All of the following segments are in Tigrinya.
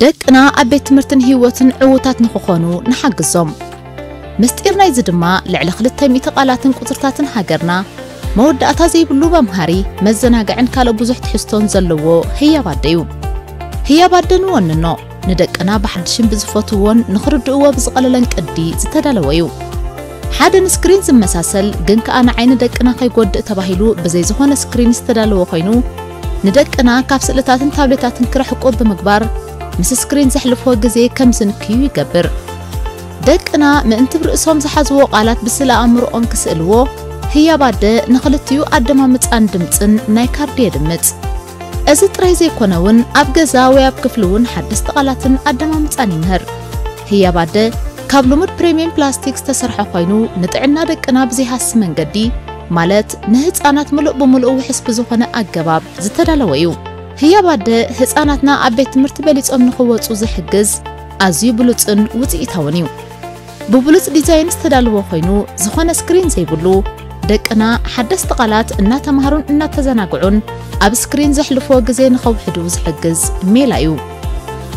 ደቅና ኣብ ቤት ትምህርትን ህይወትን ዕዉታት ንኽኾኑ ንሓግዞም። ምስጢር ናይዚ ድማ ልዕሊ ክልተ ሚእቲ ቃላትን ቁጽርታትን ሃገርና መወዳእታ ዘይብሉ መምሃሪ፣ መዘናግዕን ካልእ ብዙሕ ትሕዝቶን ዘለዎ ህያብ ኣደ እዩ። ህያብ ኣደ ንወንኖ፣ ንደቅና ብሓድሽን ብዝፈትውዎን ንኽርድእዎ ብዝቐለለን ቅዲ ዝተዳለወ እዩ። ሓደ ንስክሪን ዝመሳሰል ግን ከኣ ንዓይኒ ደቅና ከይጎድእ ተባሂሉ ብዘይ ዝኾነ ስክሪን ዝተዳለወ ኮይኑ፣ ንደቅና ካብ ስእልታትን ታብሌታትን ክርሕቁ ብምግባር ምስ ስክሪን ዘሕልፍዎ ግዜ ከም ዝንክዩ ይገብር። ደቅና ምእንቲ ብርእሶም ዝሓዝዎ ቃላት ብስእለ ኣእምሮኦም ክስእልዎ፣ ህያብ ኣደ ንኽልቲኡ ኣደማምጻን ድምጽን ናይ ካርዲ የድምጽ። እዚ ጥራይ ዘይኮነ እውን ኣብ ገዛ ወይ ኣብ ክፍሊ እውን ሓደስቲ ቃላትን ኣደማምጻን ይምህር። ህያብ ኣደ ካብ ልሙድ ፕሪምየም ፕላስቲክ ዝተሰርሐ ኮይኑ ንጥዕና ደቅና ብዘይሃሲ መንገዲ ማለት ንህፃናት ምሉእ ብምሉእ ውሕስ ብዝኾነ ኣገባብ ዝተዳለወ እዩ። ህያብ ኣደ ህፃናትና ኣብ ቤት ትምህርቲ በሊፆም ንኽወፁ ዝሕግዝ ኣዝዩ ብሉፅን ውፅኢታውን እዩ። ብብሉጽ ዲዛይን ዝተዳለወ ኮይኑ ዝኾነ ስክሪን ዘይብሉ ደቅና ሓደስቲ ቃላት እናተማሃሩን እናተዘናግዑን ኣብ ስክሪን ዘሕልፍዎ ግዜ ንኸውሕዱ ዝሕግዝ ሜላ እዩ።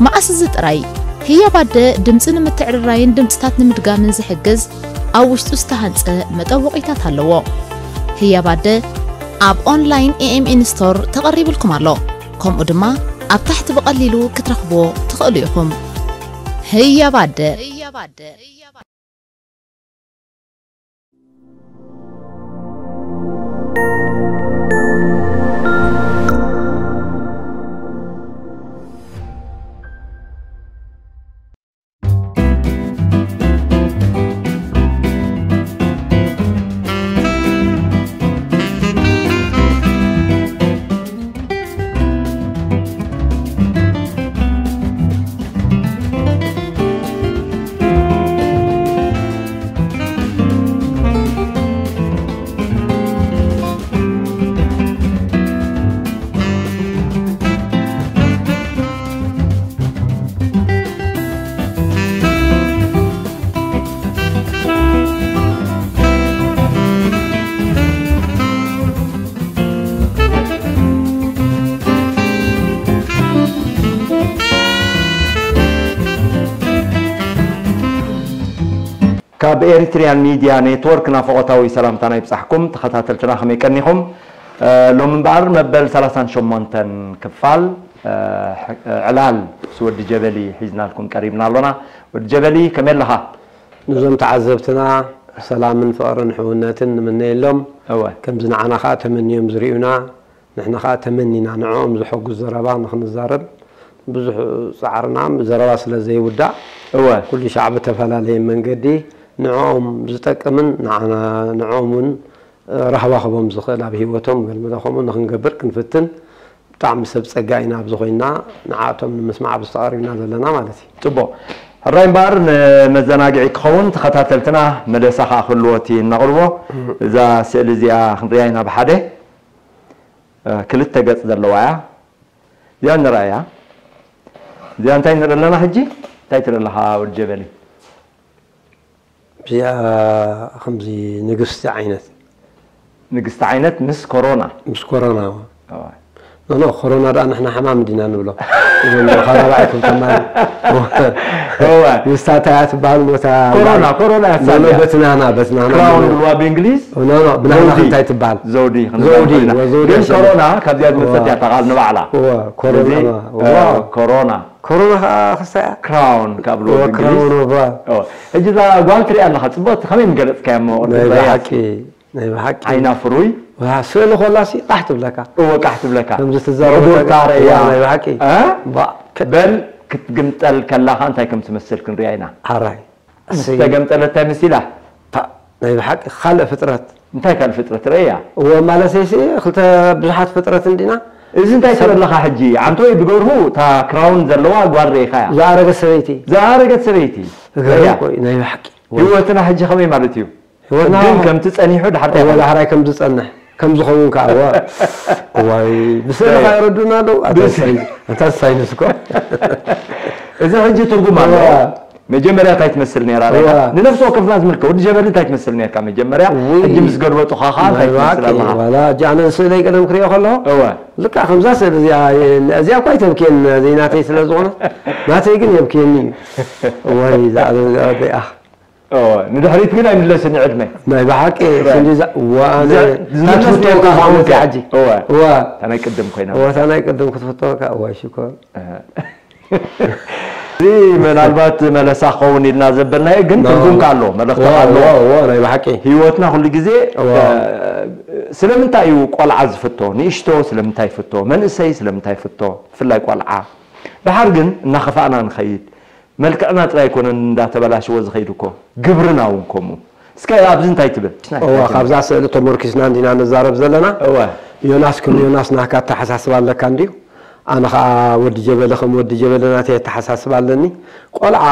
መኣስ እዚ ጥራይ ህያብ ኣደ ድምጺ ንምትዕርራይን ድምጽታት ንምድጋምን ዝሕግዝ ኣብ ውሽጡ ዝተሃንጸ መጠወቒታት ኣለዎ። ህያብ ኣደ ኣብ ኦንላይን ኤኤምኤን ስቶር ተቐሪብልኩም ኣሎ። ከምኡ ድማ ኣብ ታሕቲ ብቐሊሉ ክትረኽብዎ ትኽእሉ ኢኹም። ህያብ ኣደ። ካብ ኤሪትሪያን ሚድያ ኔትወርክ ናፍቖታዊ ሰላምታና ይብጻሕኩም። ተኸታተልትና ከመይ ቀኒኹም? እ፣ ሎሚ እምበኣር መበል ሰላሳን ሸሞንተን ክፋል፣ እ፣ ሕ-፣ ዕላል ምስ ወዲ ጀበሊ ሒዝናልኩም ቀሪብና ኣሎና። ወዲ ጀበሊ ከመይ ኣለኻ? ንዞም ተዓዘብትና ሰላምን ፍቕርን ሕውነትን ንምነየሎም። እወ። ከምዚ ንዓና ኸኣ ተመንዮም ዝርእዩና፣ ንሕና ኸኣ ተመኒና ንዕኦም ዘሐጉስ ዘረባ ንኽንዛረብ ብዙሕ ጻዕርና ዘረባ ስለ ዘይውዳእ፣ እወ። ኩሉ ሻዕ ብተፈላለየ መንገዲ ንዕኦም ዝጠቅምን ንዓና፣ ንዕኦም እውን ራህዋ ክቦም ዝኽእል ኣብ ህይወቶም ገልመለ ከምኡ ንኽንገብር ክንፍትን ብጣዕሚ ሰብ ጸጋ ኢና ኣብዚ ኮይንና ንዓቶም ንምስማዕ ኣብዚ ተቐሪብና ዘለና ማለት እዩ። ጽቡቕ። ሕራይ እምበኣር ንመዘናግዒ ክኸውን ተኸታተልትና መለሳ ከኣ ክህልዎ እቲ እነቕርቦ። እዛ ስእሊ እዚኣ ክንሪኣ ኢና ብሓደ። እ፣ ክልተ ገጽ ዘለዋ እያ። እዚኣ ንርኣያ። እዚኣ እንታይ ንርኢ ኣለና ሕጂ? እንታይ ትርኢ ኣለኻ ወዲ ጀበሊ? እዚኣ ከምዚ ንግስቲ ዓይነት። ንግስቲ ዓይነት ምስ ኮሮና። ምስ ኮሮና። እዋ። ኖ፣ ኖ፣ ኮሮና ደኣ ንሕና ሕማም እንዲና ንብሎ። እዞም ኻራባይ ከም ተማሪ። እዋ። ንስታ እንታይ እያ ትበሃል ሞታ? ኮሮና፣ ኮሮና እያ ኖ፣ ኖ፣ ትሳልያ። በትናና፣ በትናና ክራውን ንብሎ። ብልዋ ብእንግሊዝ። ኖ፣ ኖ፣ ብናና ዘውዲ። እንታይ ትበሃል? ዘውዲ ክንብል ዘውዲ፣ ኮይና። ወ-፣ ዘውዲ ግን እያ ኮሮና ካብዚኣ ዝመጸት እዋ። እያ፣ እታ ቃል ንባዕላ። እዋ፣ ኮሮና፣ እዚ፣ እዋ። እ፣ ኮሮና። ኮሮና ኸዓ ክስታይ እያ? ክራውን ካብ ልዎ እዋ፣ ብእንግሊዝ። ክራውን እዋ። እዋ። ሕጂ እዛ ጓል ትሪኣ ኣለኻ፣ ጽብቕቲ ከመይ ምገለጽካያ እሞ፣ ቅርጺ ናይ እዛ ብሓቂ፣ ናይ ብሓቂ። ዓይና ፍሩይ። ዋ፣ ስእሊ ኮላሲ ቃሕ ትብለካ። እወ፣ ቃሕ ትብለካ። ከምዚ ትዛረቦ ብዕቡርታ ተጋ-፣ ርእያ። ዋ፣ ናይ ብሓቂ። እ? ባ-፣ ከ-፣ በል ክትግምጠል ከላኻ እንታይ ከም ትመስል ክንሪኣ ኢና። ሓራይ። ምስ እሰይ። ተገምጠለት እንታይ መሲላ? ታ-፣ ናይ ብሓቂ ካልእ ፍጥረት። እንታይ ካልእ ፍጥረት ርእያ? እወ፣ ማለተይሲ ክልተ ብዙሓት ፍጥረት እንዲና። እዚ እንታይ ሰብ ትርኢ ኣለኻ ሕጂ? ዓንተወይ ብገርሁ እታ ክራውን ዘለዋ ጓል ርኢኻያ? ዝኣረገት ሰበይቲ። ዝኣረገት ሰበይቲ። እገርም ርእያ? እኮ እዩ፣ ናይ ብሓቂ። ህይወትና ሕጂ ከመይ ማለት እዩ? ህይወትና ሕግን ከምቲ ጸኒሑ ድሓር እንታይ እወ፣ ይኸውን? ዳሕራይ ከም ዝጸንሕ፣ ከም ዝኸውን ከኣ፣ እወ። እዋይ፣ ብስእሊ እወ። ከኣ የረዱና ኣለዉ። ኣታ ብስ-፣ ሳይንስ፣ ኣታ ሳይንስ እኮ። እዚ ሕጂ ትርጉም ኣለዎ። እወ። መጀመርያ እንታይ ትመስል ነይራ? እዋ። ንነፍሲ ወከፍና ዝምልከ ወዲ ጀበሊ እንታይ ትመስል ነይርካ መጀመርያ? ውይ። ሕጂ ምስ ገልበጡኻ ኸዓ እንታይ ናይ ትመስል ብሓቂ ኣለኻ? ዋላ ሕጂ ኣነ ስእለይ ቀደም ክሪኦ ከለኹ፣ እወ። ልካ ከምዛ ስእሊ እዚኣ፣ እዚኣ እኳ ኣይተብክየኒ፣ ዘይናተይ ስለ ዝኾነ፣ ናተይ ግን የብክየኒ እዩ። ወይ፣ እዛ ኣበ-፣ ኣበይ፣ ኣህ። እወ፣ ንድሕሪት ግን ኣይምለስን እዩ ዕድመ። ናይ ብሓቂ እወ። ስንዲ እዛ-፣ እዋ፣ ኣነ ዝምለስ ታትፍቶ ነይርካ ከ ክኸውን ከ? ሕጂ። እወ። እዋ። እታ ናይ ቅድም ኮይና። እዋ፣ እታ ናይ ቅድም ክትፍቶ ከ? እዋ፣ ሽኮር። እህ። እዚ ምናልባት መለሳ ክኸውን ኢልና ዘበልናዮ፣ ግን ኖ። ትርጉምካ ኣሎ፣ መልእኽትኻ ዋ፣ ኣሎ። ዋ፣ ዋ፣ ናይ ብሓቂ። ህይወትና ኩሉ ግዜ፣ ዋ። እ፣ ስለምንታይ እዩ ቆልዓ ዝፍቶ? ንእሽቶ ስለምንታይ ይፍቶ? መንእሰይ ስለምንታይ ይፍቶ? ብፍላይ ቆልዓ። ደሓር ግን እናኸፋእና ንኸይድ። መልክዕና ጥራይ ኣይኮነን እንዳተበላሸወ ዝኸይድ እኮ፣ ግብርና እውን ከምኡ። እስከ ኣብዚ እንታይ ትብል? እዋ፣ ካብዛ ስእሊ ተመርኪስና እንዲና ንዛረብ ዘለና። እወ። ዮናስ ከም ዮናስ ናካ ኣተሓሳስባ ኣለካ እንድዩ። ኣነ ኸዓ ወዲ ጀበሊ ከም ወዲ ጀበሊ ናተይ ኣተሓሳስባ ኣለኒ። ቆልዓ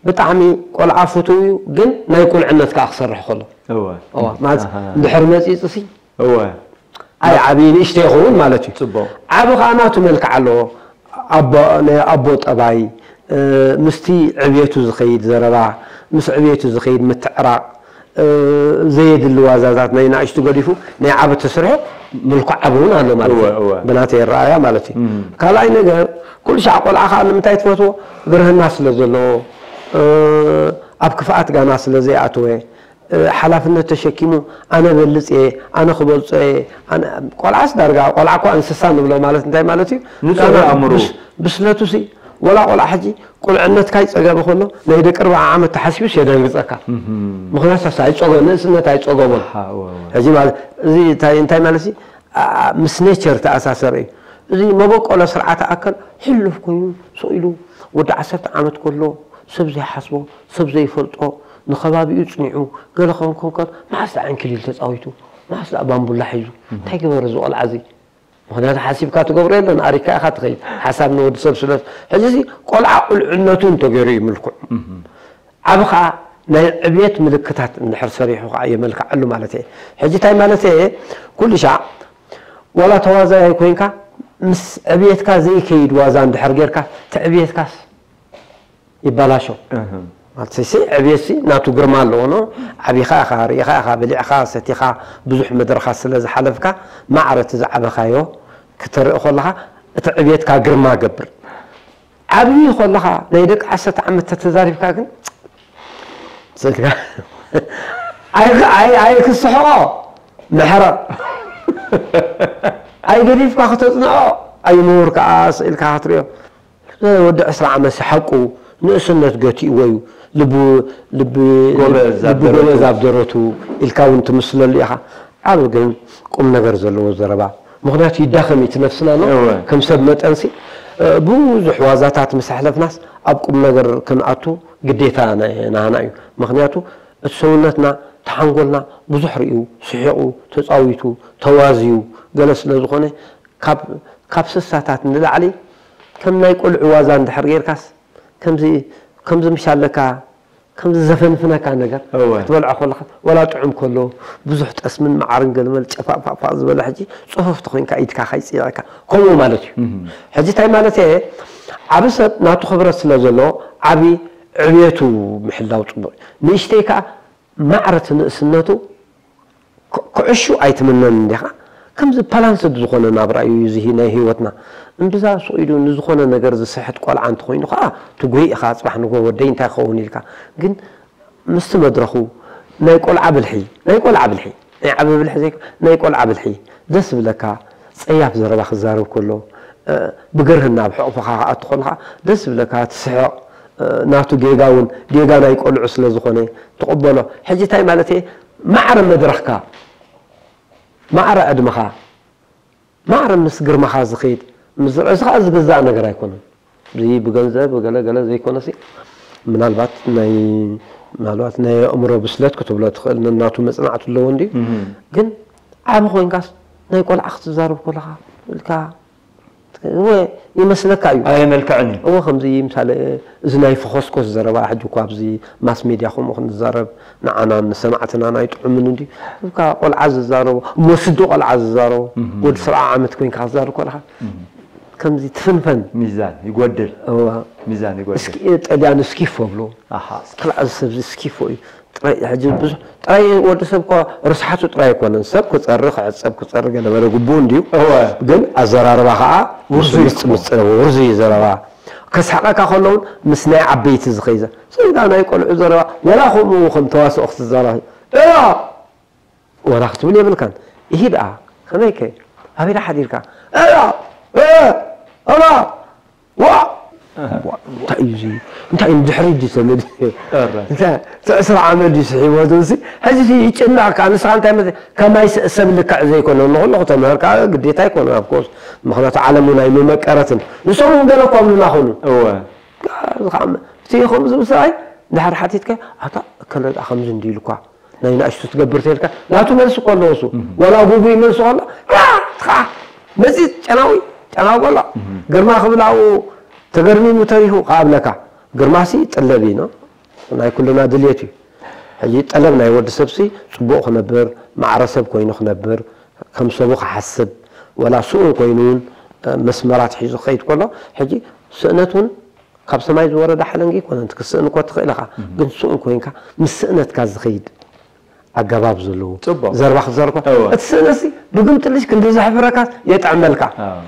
ብጣዕሚ ቆልዓ ፍቱው እዩ፣ ግን ናይ ቁልዕነት ከኣ ክሰርሕ ከሎ። እወ። እዋ፣ ማለት ኣሃ። እንድሕር መጺጽሲ እወ። ኣይ ዓብዪ ንእሽቶ ይኸውን ማለት እዩ። ጽቡቕ። ዓቢ ኸኣ ናቱ መልክዕ ኣለዎ። ኣቦ፣ ናይ ኣቦ ጠባይ፣ እ፣ ምስቲ ዕብየቱ ዝኸይድ ዘረባ፣ ምስ ዕብየቱ ዝኸይድ ምትዕራቕ፣ እ፣ ዘየድሊ ዋዛታት ናይ ንኣሽቱ ገዲፉ ናይ ዓቢ ተስርሑ ምልኩዕ ዓቢ እውን ኣሎ ማለት እዩ። እወ፣ እወ። ብናተይ ኣረኣእያ ማለት እዩ። እም። ካልኣይ ነገር፣ ኩሉ ሻዕ ቆልዓ ኸኣ ንምንታይ ትፈትዎ? ግርህና ስለ ዘለዎ፣ እ፣ ኣብ ክፍኣት ጋና ስለ ዘይኣተወ፣ እ፣ ሓላፍነት ተሸኪሙ፣ ኣነ በልጽ እየ፣ ኣነ ክበልጾ እየ፣ ኣነ፣ ቆልዓስ ዳርጋ፣ ቆልዓ እኳ እንስሳ ንብሎ ማለት እንታይ ማለት እዩ? ንጹህ ጋና ኣእምሮ። ብስ-፣ ብስለቱሲ፣ ወላ ቆልዓ ሕጂ ቁልዕነትካ ይጸገበ ከሎ፣ ናይ ደቂ ኣርብዓ ዓመት ተሓሲቡስ የደንግጸካ። እህም። ምኽንያቱ ሳሳ ኣይጸገ-፣ ንእስነት ኣይጸገቦን። ኣሃ፣ እወ፣ እወ። ሕጂ ማለት፣ እዚ እንታይ፣ እንታይ ማለት ሲ? ኣ-፣ ምስ ኔቸር ተኣሳሰረ እዩ። እዚ መበቆሎ ስርዓተ ኣካል ሕሉፍ ኮይኑ፣ ስቕ ኢሉ፣ ወዲ ዓሰርተ ዓመት ከሎ፣ ሰብ ዘይሓስቦ፣ ሰብ ዘይፈልጦ፣ ንኸባቢኡ ጽኒዑ፣ ገለ ክኸውን ከሎ፣ መዓስ ደኣ ዕንክሊል ተጻዊቱ፣ መዓስ ደኣ ባምቡላ ሒዙ፣ እንታይ ገበረ እዚ ቆልዓ እዚ? ምኽንያቱ ሓሲብካ ትገብሮ የለን፣ ኣሪካ ኢኻ ትኸይድ። ሓሳብ ንወዲ ሰብ ስለ፣ ሕጂ እዚ ቆልዓ ቁልዕነቱ እንተገይሩ እዩ ምልኩዕ። ዓቢ ኸኣ ናይ ዕብየት ምልክታት እንድሕር ሰሪሑ ኸኣ የመልክዓሉ ማለት እየ። ሕጂ እንታይ ማለት እየ? ኩሉ ሻዕ ዋላ ተዋዛያይ ኮይንካ ምስ ዕብየትካ ዘይከይድ ዋዛ እንድሕር ጌርካ፣ እቲ ዕብየትካስ ይባላሾ። እህ። ማለት ሲ ዕብየትሲ ናቱ ግርማ ኣለዎ፣ ኖ? ዓቢኻ ኢኻ፣ ርኢኻ ኢኻ፣ በሊዕኻ፣ ሰቲኻ፣ ብዙሕ መድረኻት ስለ ዝሓለፍካ፣ ማዕረ እቲ ዝዓበኻዮ ክትርኢ ከለኻ፣ እቲ ዕብየትካ ግርማ ገብር። ዓብዪ ከለኻ ናይ ደቂ ዓሰርተ ዓመት ተተዛሪብካ ግን ስልካ ኣይ-፣ ኣይ-፣ ኣይክስሕቆ ምሕረቕ ኣይገዲፍካ ክተጽንዖ ኣይምሁር ከኣ ስኢልካ ክትሪኦ። ወዲ ዕስራ ዓመት ሓቁ ንእስነት ገቲእዎ እዩ። ልቡ፣ ልቢ፣ ጎበዝ ኣብ ልቢ ጎበዝ ደረቱ። ኣብ ደረቱ ኢልካ እውን ትምስለሉ ኢኻ። ዓብ ግን ቁም ነገር ዘለዎ ዘረባ። ምኽንያቱ ይዳኸም እዩ እቲ ነፍስና፣ ኖ? እወ። ከም ሰብ መጠንሲ፣ እ፣ ብዙሕ ዋዛታት ምስ ኣሕለፍናስ ኣብ ቁም ነገር ክንኣቱ ግዴታ ና-፣ ናህና እዩ። ምኽንያቱ እቲ ሰውነትና፣ እቲ ሓንጎልና ብዙሕ ርእዩ፣ ስሒቑ፣ ተጻዊቱ፣ ተዋዝዩ፣ ገለ ስለ ዝኾነ ካብ፣ ካብ ስሳታት ንላዕሊ ከም ናይ ቆልዑ ዋዛ እንድሕር ጌርካስ ከምዚ፣ ከምዚ ምሽ ኣለካ፣ ከምዚ ዘፈንፍነካ ነገር እወ። ክትበልዖ ከለኻ፣ ወላ ጥዑም ከሎ፣ ብዙሕ ጠስምን መዓርን ገለመል ጨፋቕፋቕፋቕ ዝበለ፣ ሕጂ ጽፉፍ ተኾይንካ ኢድካ ካይጽይቐካ፣ ከምኡ ማለት እዩ። እህ። ሕጂ እንታይ ማለት እየ? ዓቢ ሰብ ናቱ ክብረት ስለ ዘለዎ፣ ዓቢ ዕብየቱ ምሕላው ጽቡቕ እዩ። ንእሽተይ ከኣ ማዕረ እቲ ንእስነቱ ክ-፣ ክዕሹ ኣይትምነን እንዲኻ? ከምዚ ፓላንስድ ዝኾነ ናብራ እዩ እዚ ናይ ህይወትና። እምብዛ ስቕ ኢሉ ንዝኾነ ነገር ዝስሕት ቆልዓ እንተኾይኑ ኸዓ፣ ትጉሂ ኢኻ፣ ጽባሕ ንግሆ ወደይ እንታይ ክኸውን ኢልካ። ግን ምስቲ መድረኹ ናይ ቆልዓ ብልሒ፣ ናይ ቆልዓ ብልሒ፣ ናይ ዓቢ ብልሒ ዘይኮ-፣ ናይ ቆልዓ ብልሒ፣ ደስ ዝብለካ፣ ጸያፍ ዘረባ ክዛረብ ከሎ፣ እ፣ ብግርህና ኣብ ሕቑፍኻ ክኣቱ ከሎ ኸዓ፣ ደስ ዝብለካ፣ ትስሕቕ፣ እ፣ ናቱ ጌጋ እውን፣ ጌጋ ናይ ቆልዑ ስለ ዝኾነ፣ ትቕበሎ። ሕጂ እንታይ ማለት እየ? ማዕረ መድረኽካ፣ ማዕረ ዕድመኻ፣ ማዕረ ምስ ግርማኻ ዝኸይድ፣ ምስ ርእስኻ ዝግዛእ ነገር ኣይኮነን። እዚ ብገንዘብ፣ ብገለ ገለ ዘይኮነሲ፣ ምናልባት ናይ፣ ምናልባት ናይ ኣእምሮ ብስለት ክትብሎ ትኽእል፣ ነናቱ መጽናዕቲ ኣለዎ እንድዩ። እህ። ግን ዓቢ ኮይንካስ፣ ናይ ቆልዓ ክትዛረብ ከለኻ፣ ኢልካ እወ፣ ይመስለካ እዩ። ኣየመልክዕን እዩ። እወ፣ ከምዚ ምሳሌ፣ እዚ ናይ ፈኾስኮስ ዘረባ፣ ሕጂ እኳ ኣብዚ ማስ ሜድያ ከምኡ ክንዛረብ፣ ንዓናን ንሰማዕትናን ኣይጥዑምን እንድዩ። እካ ቆልዓ ዝዛረቦ፣ እሞ ስዲ ቆልዓ ዝዛረቦ፣ እህ። ወዲ ሰብዓ ዓመት ኮይንካ ክትዛረብ ከለኻ፣ እህ። ከምዚ ትፍንፈን። ሚዛን ይጎድል። እዋ። ሚዛን ይጎድል። እስኪ ጠልያን እስኪፎ ብሎ። ኣሃ። ክልኣዚ ሰብዚ እስኪፎ እዩ። ጥራይ ሕጂ ብዙሕ ጥራይ ወዲ ሰብ እኮ ርስሓቱ ጥራይ ኣይኮነን። ሰብ ክጸሪ፣ ክዕጸብ፣ ክጸሪ ገለ መለ ግቡእ እንድዩ። እወ። ግን ኣዘራርባ ከዓ ውርዙይ ምስ- ምስ- ውርዙይ ዘረባ። ከስሓቀካ ከለውን ምስ ናይ ዓበይቲ ዝኸይዘ። ስጋ ናይ ቆልዑ ዘረባ ወላ ከምኡ ከም ተዋስኦ ክትዛረብ። እያ! ወላ ክትብል የብልካን። ይሂድ ኣ፣ ከመይ ከ? ኣበይ ደኣ ሓዲርካ? እያ! እያ! እያ! ዋ! ዋ! እንታይ እዩ እዚ? እንታይ እዩ ድሕሪ ድዩ ሰለዲ? እረ። እንታይ እቲ ዕስራ ዓመት ድዩ ስሒቦ ዝብልሲ? ሕጂ እዚ ይጭነቕካ። ንስኻ እንታይ መስ-፣ ከማይ ስ-፣ ሰብ ልክዕ ዘይኮነ ንኹሉ ክተምህር ከዓ ግዴታ ኣይኮነ፣ of course። ምኽንያቱ ዓለም እውን ኣይመመቀረትን። ንሶም እውን ገለ እኳ ምናኾኑ። እወ። እዚ ከዓ እቲ ከምኡ ዝብል ሰብኣይ ድሓር ሓቲትካ፣ ኣታ እከለ ደኣ ከምዚ እንዲ ኢሉኳ፣ ናይ ንኣሽቱ ትገብር ተልካ፣ ናቱ መልሲ እኮ ኣለዎ እሱ። ወላ ጉጉይ መልሲ ከሎ፣ ያ፣ ትኻ፣ መዚ ጨናዊ፣ ጨናዊ ከሎ፣ ግርማ ክብል ኣብኡ ተገርሚሙ ተሪፉ ክኣብለካ። ግርማሲ ጥለብ እዩ፣ ኖ? ናይ ኩልና ድልየት እዩ። ሕጂ ጠለብ ናይ ወዲ ሰብሲ ጽቡቕ ክነብር፣ ማዕረ ሰብ ኮይኑ ክነብር፣ ከም ሰቡ ክሓስብ፣ ወላ ስኡን ኮይኑ እውን፣ እ፣ መስመራት ሒዙ ክኸይድ ከሎ፣ ሕጂ ስእነት እውን ካብ ሰማይ ዝወረደ ሓለንጊ ኣይኮነን። ክትስእን እኮ ትኽእል ኢኻ፣ ግን ስኡን ኮይንካ ምስ ስእነትካ ዝኸይድ ኣገባብ ዘለዎ ጽቡቕ። ዘረባ ክትዘርብ እኮ፣ እወ። እቲ ስእነትሲ ብግምጥልሽ ክንዲ ዘሕፍረካ የጥዕመልካ። ኣዎ።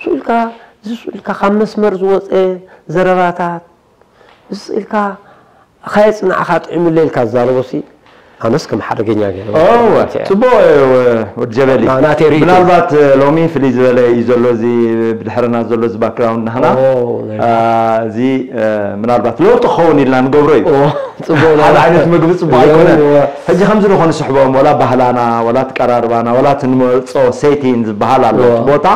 ስኡ ኢልካ፣ እዚ ስኡ ኢልካ ካብ መስመር ዝወፀ ዘረባታት፣ እዚ ስኡ ኢልካ፣ ኻየፅናዕኻ ጥዕምለ ኢልካ ዝዛረቦሲ፣ ኣነስ ከም ሓደገኛ ገይረ እወ፣ ጽቡቕ፣ ወዲ ጀበሊ። ና-፣ ናተይ ርእይቶ። ምናልባት ሎሚ ፍልይ ዝበለ እዩ ዘሎ፣ እዚ ብድሕርና ዘሎ እዚ ባክግራውንድ ናህና። ኦ፣ ናይ አ፣ እዚ፣ እ፣ ምናልባት ለውጢ ክኸውን ኢልና ንገብሮ እዩ። ኦ፣ ጽቡቕ ነው። ሓደ ዓይነት ምግቢ ጽቡቕ ኣይኮነን። እወ። ሕጂ ከምዚ ዝኾነ ስሕቦም፣ ወላ ባህላና፣ ወላ ኣቀራርባና፣ ወላ እቲ ንመርጾ ሴቲን ዝበሃል ኣሎ፣ እወ። እቲ ቦታ፣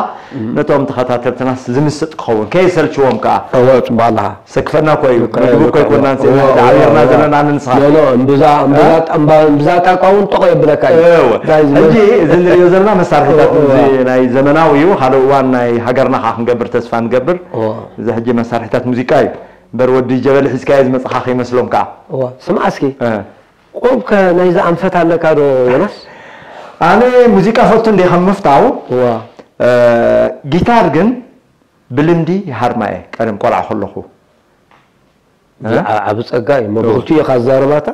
ነቶም ተኸታተልትናስ ዝምስጥ ክኸውን፣ ከየሰልችዎም ከኣ። እወ፣ ጽቡቕ ኣለኻ። ሰክፈና እኮ እዩ። ልክዕ፣ ምግቢ እኮ ልክዕ። ኣይኮናን፣ እወ፣ ተዓቢርና እወ። ዘለና ንንስኻ። ኖ፣ ኖ፣ እምብዛ፣ እምብዛ፣ እምባ-፣ እምብዛ ጣቃ እውን ጥቕ የብለካ እዩ። እወ። እንታይ ዝመ-፣ ሕጂ እዚ ንሪኦ ዘለና መሳርሒታት እወ፣ እወ። እዚ ናይ ዘመናዊ እዩ። ካልእ እዋን ናይ ሃገርና ከዓ ክንገብር ተስፋ ንገብር። እወ። እዚ ሕጂ መሳርሒታት ሙዚቃ እዩ። እምበር ወዲ ጀበሊ ሒዝካዮ ዝመጽኻ ከይመስሎም ከዓ። እወ፣ ስምዓ እስኪ። እ። ቆብ ከ ናይዚ ኣንፈት ኣለካ ዶ ዮናስ? ኣነ ሙዚቃ ፈልቱ እንደ ከም ምፍታው፣ እወ። እ፣ ጊታር ግን ብልምዲ ይሃርማ እየ ቀደም ቆልዓ ከለኹ። እ? ዓ-፣ ዓቢ ጸጋ እዩ። መብርህቱ እየ ካብ ዛረባታ።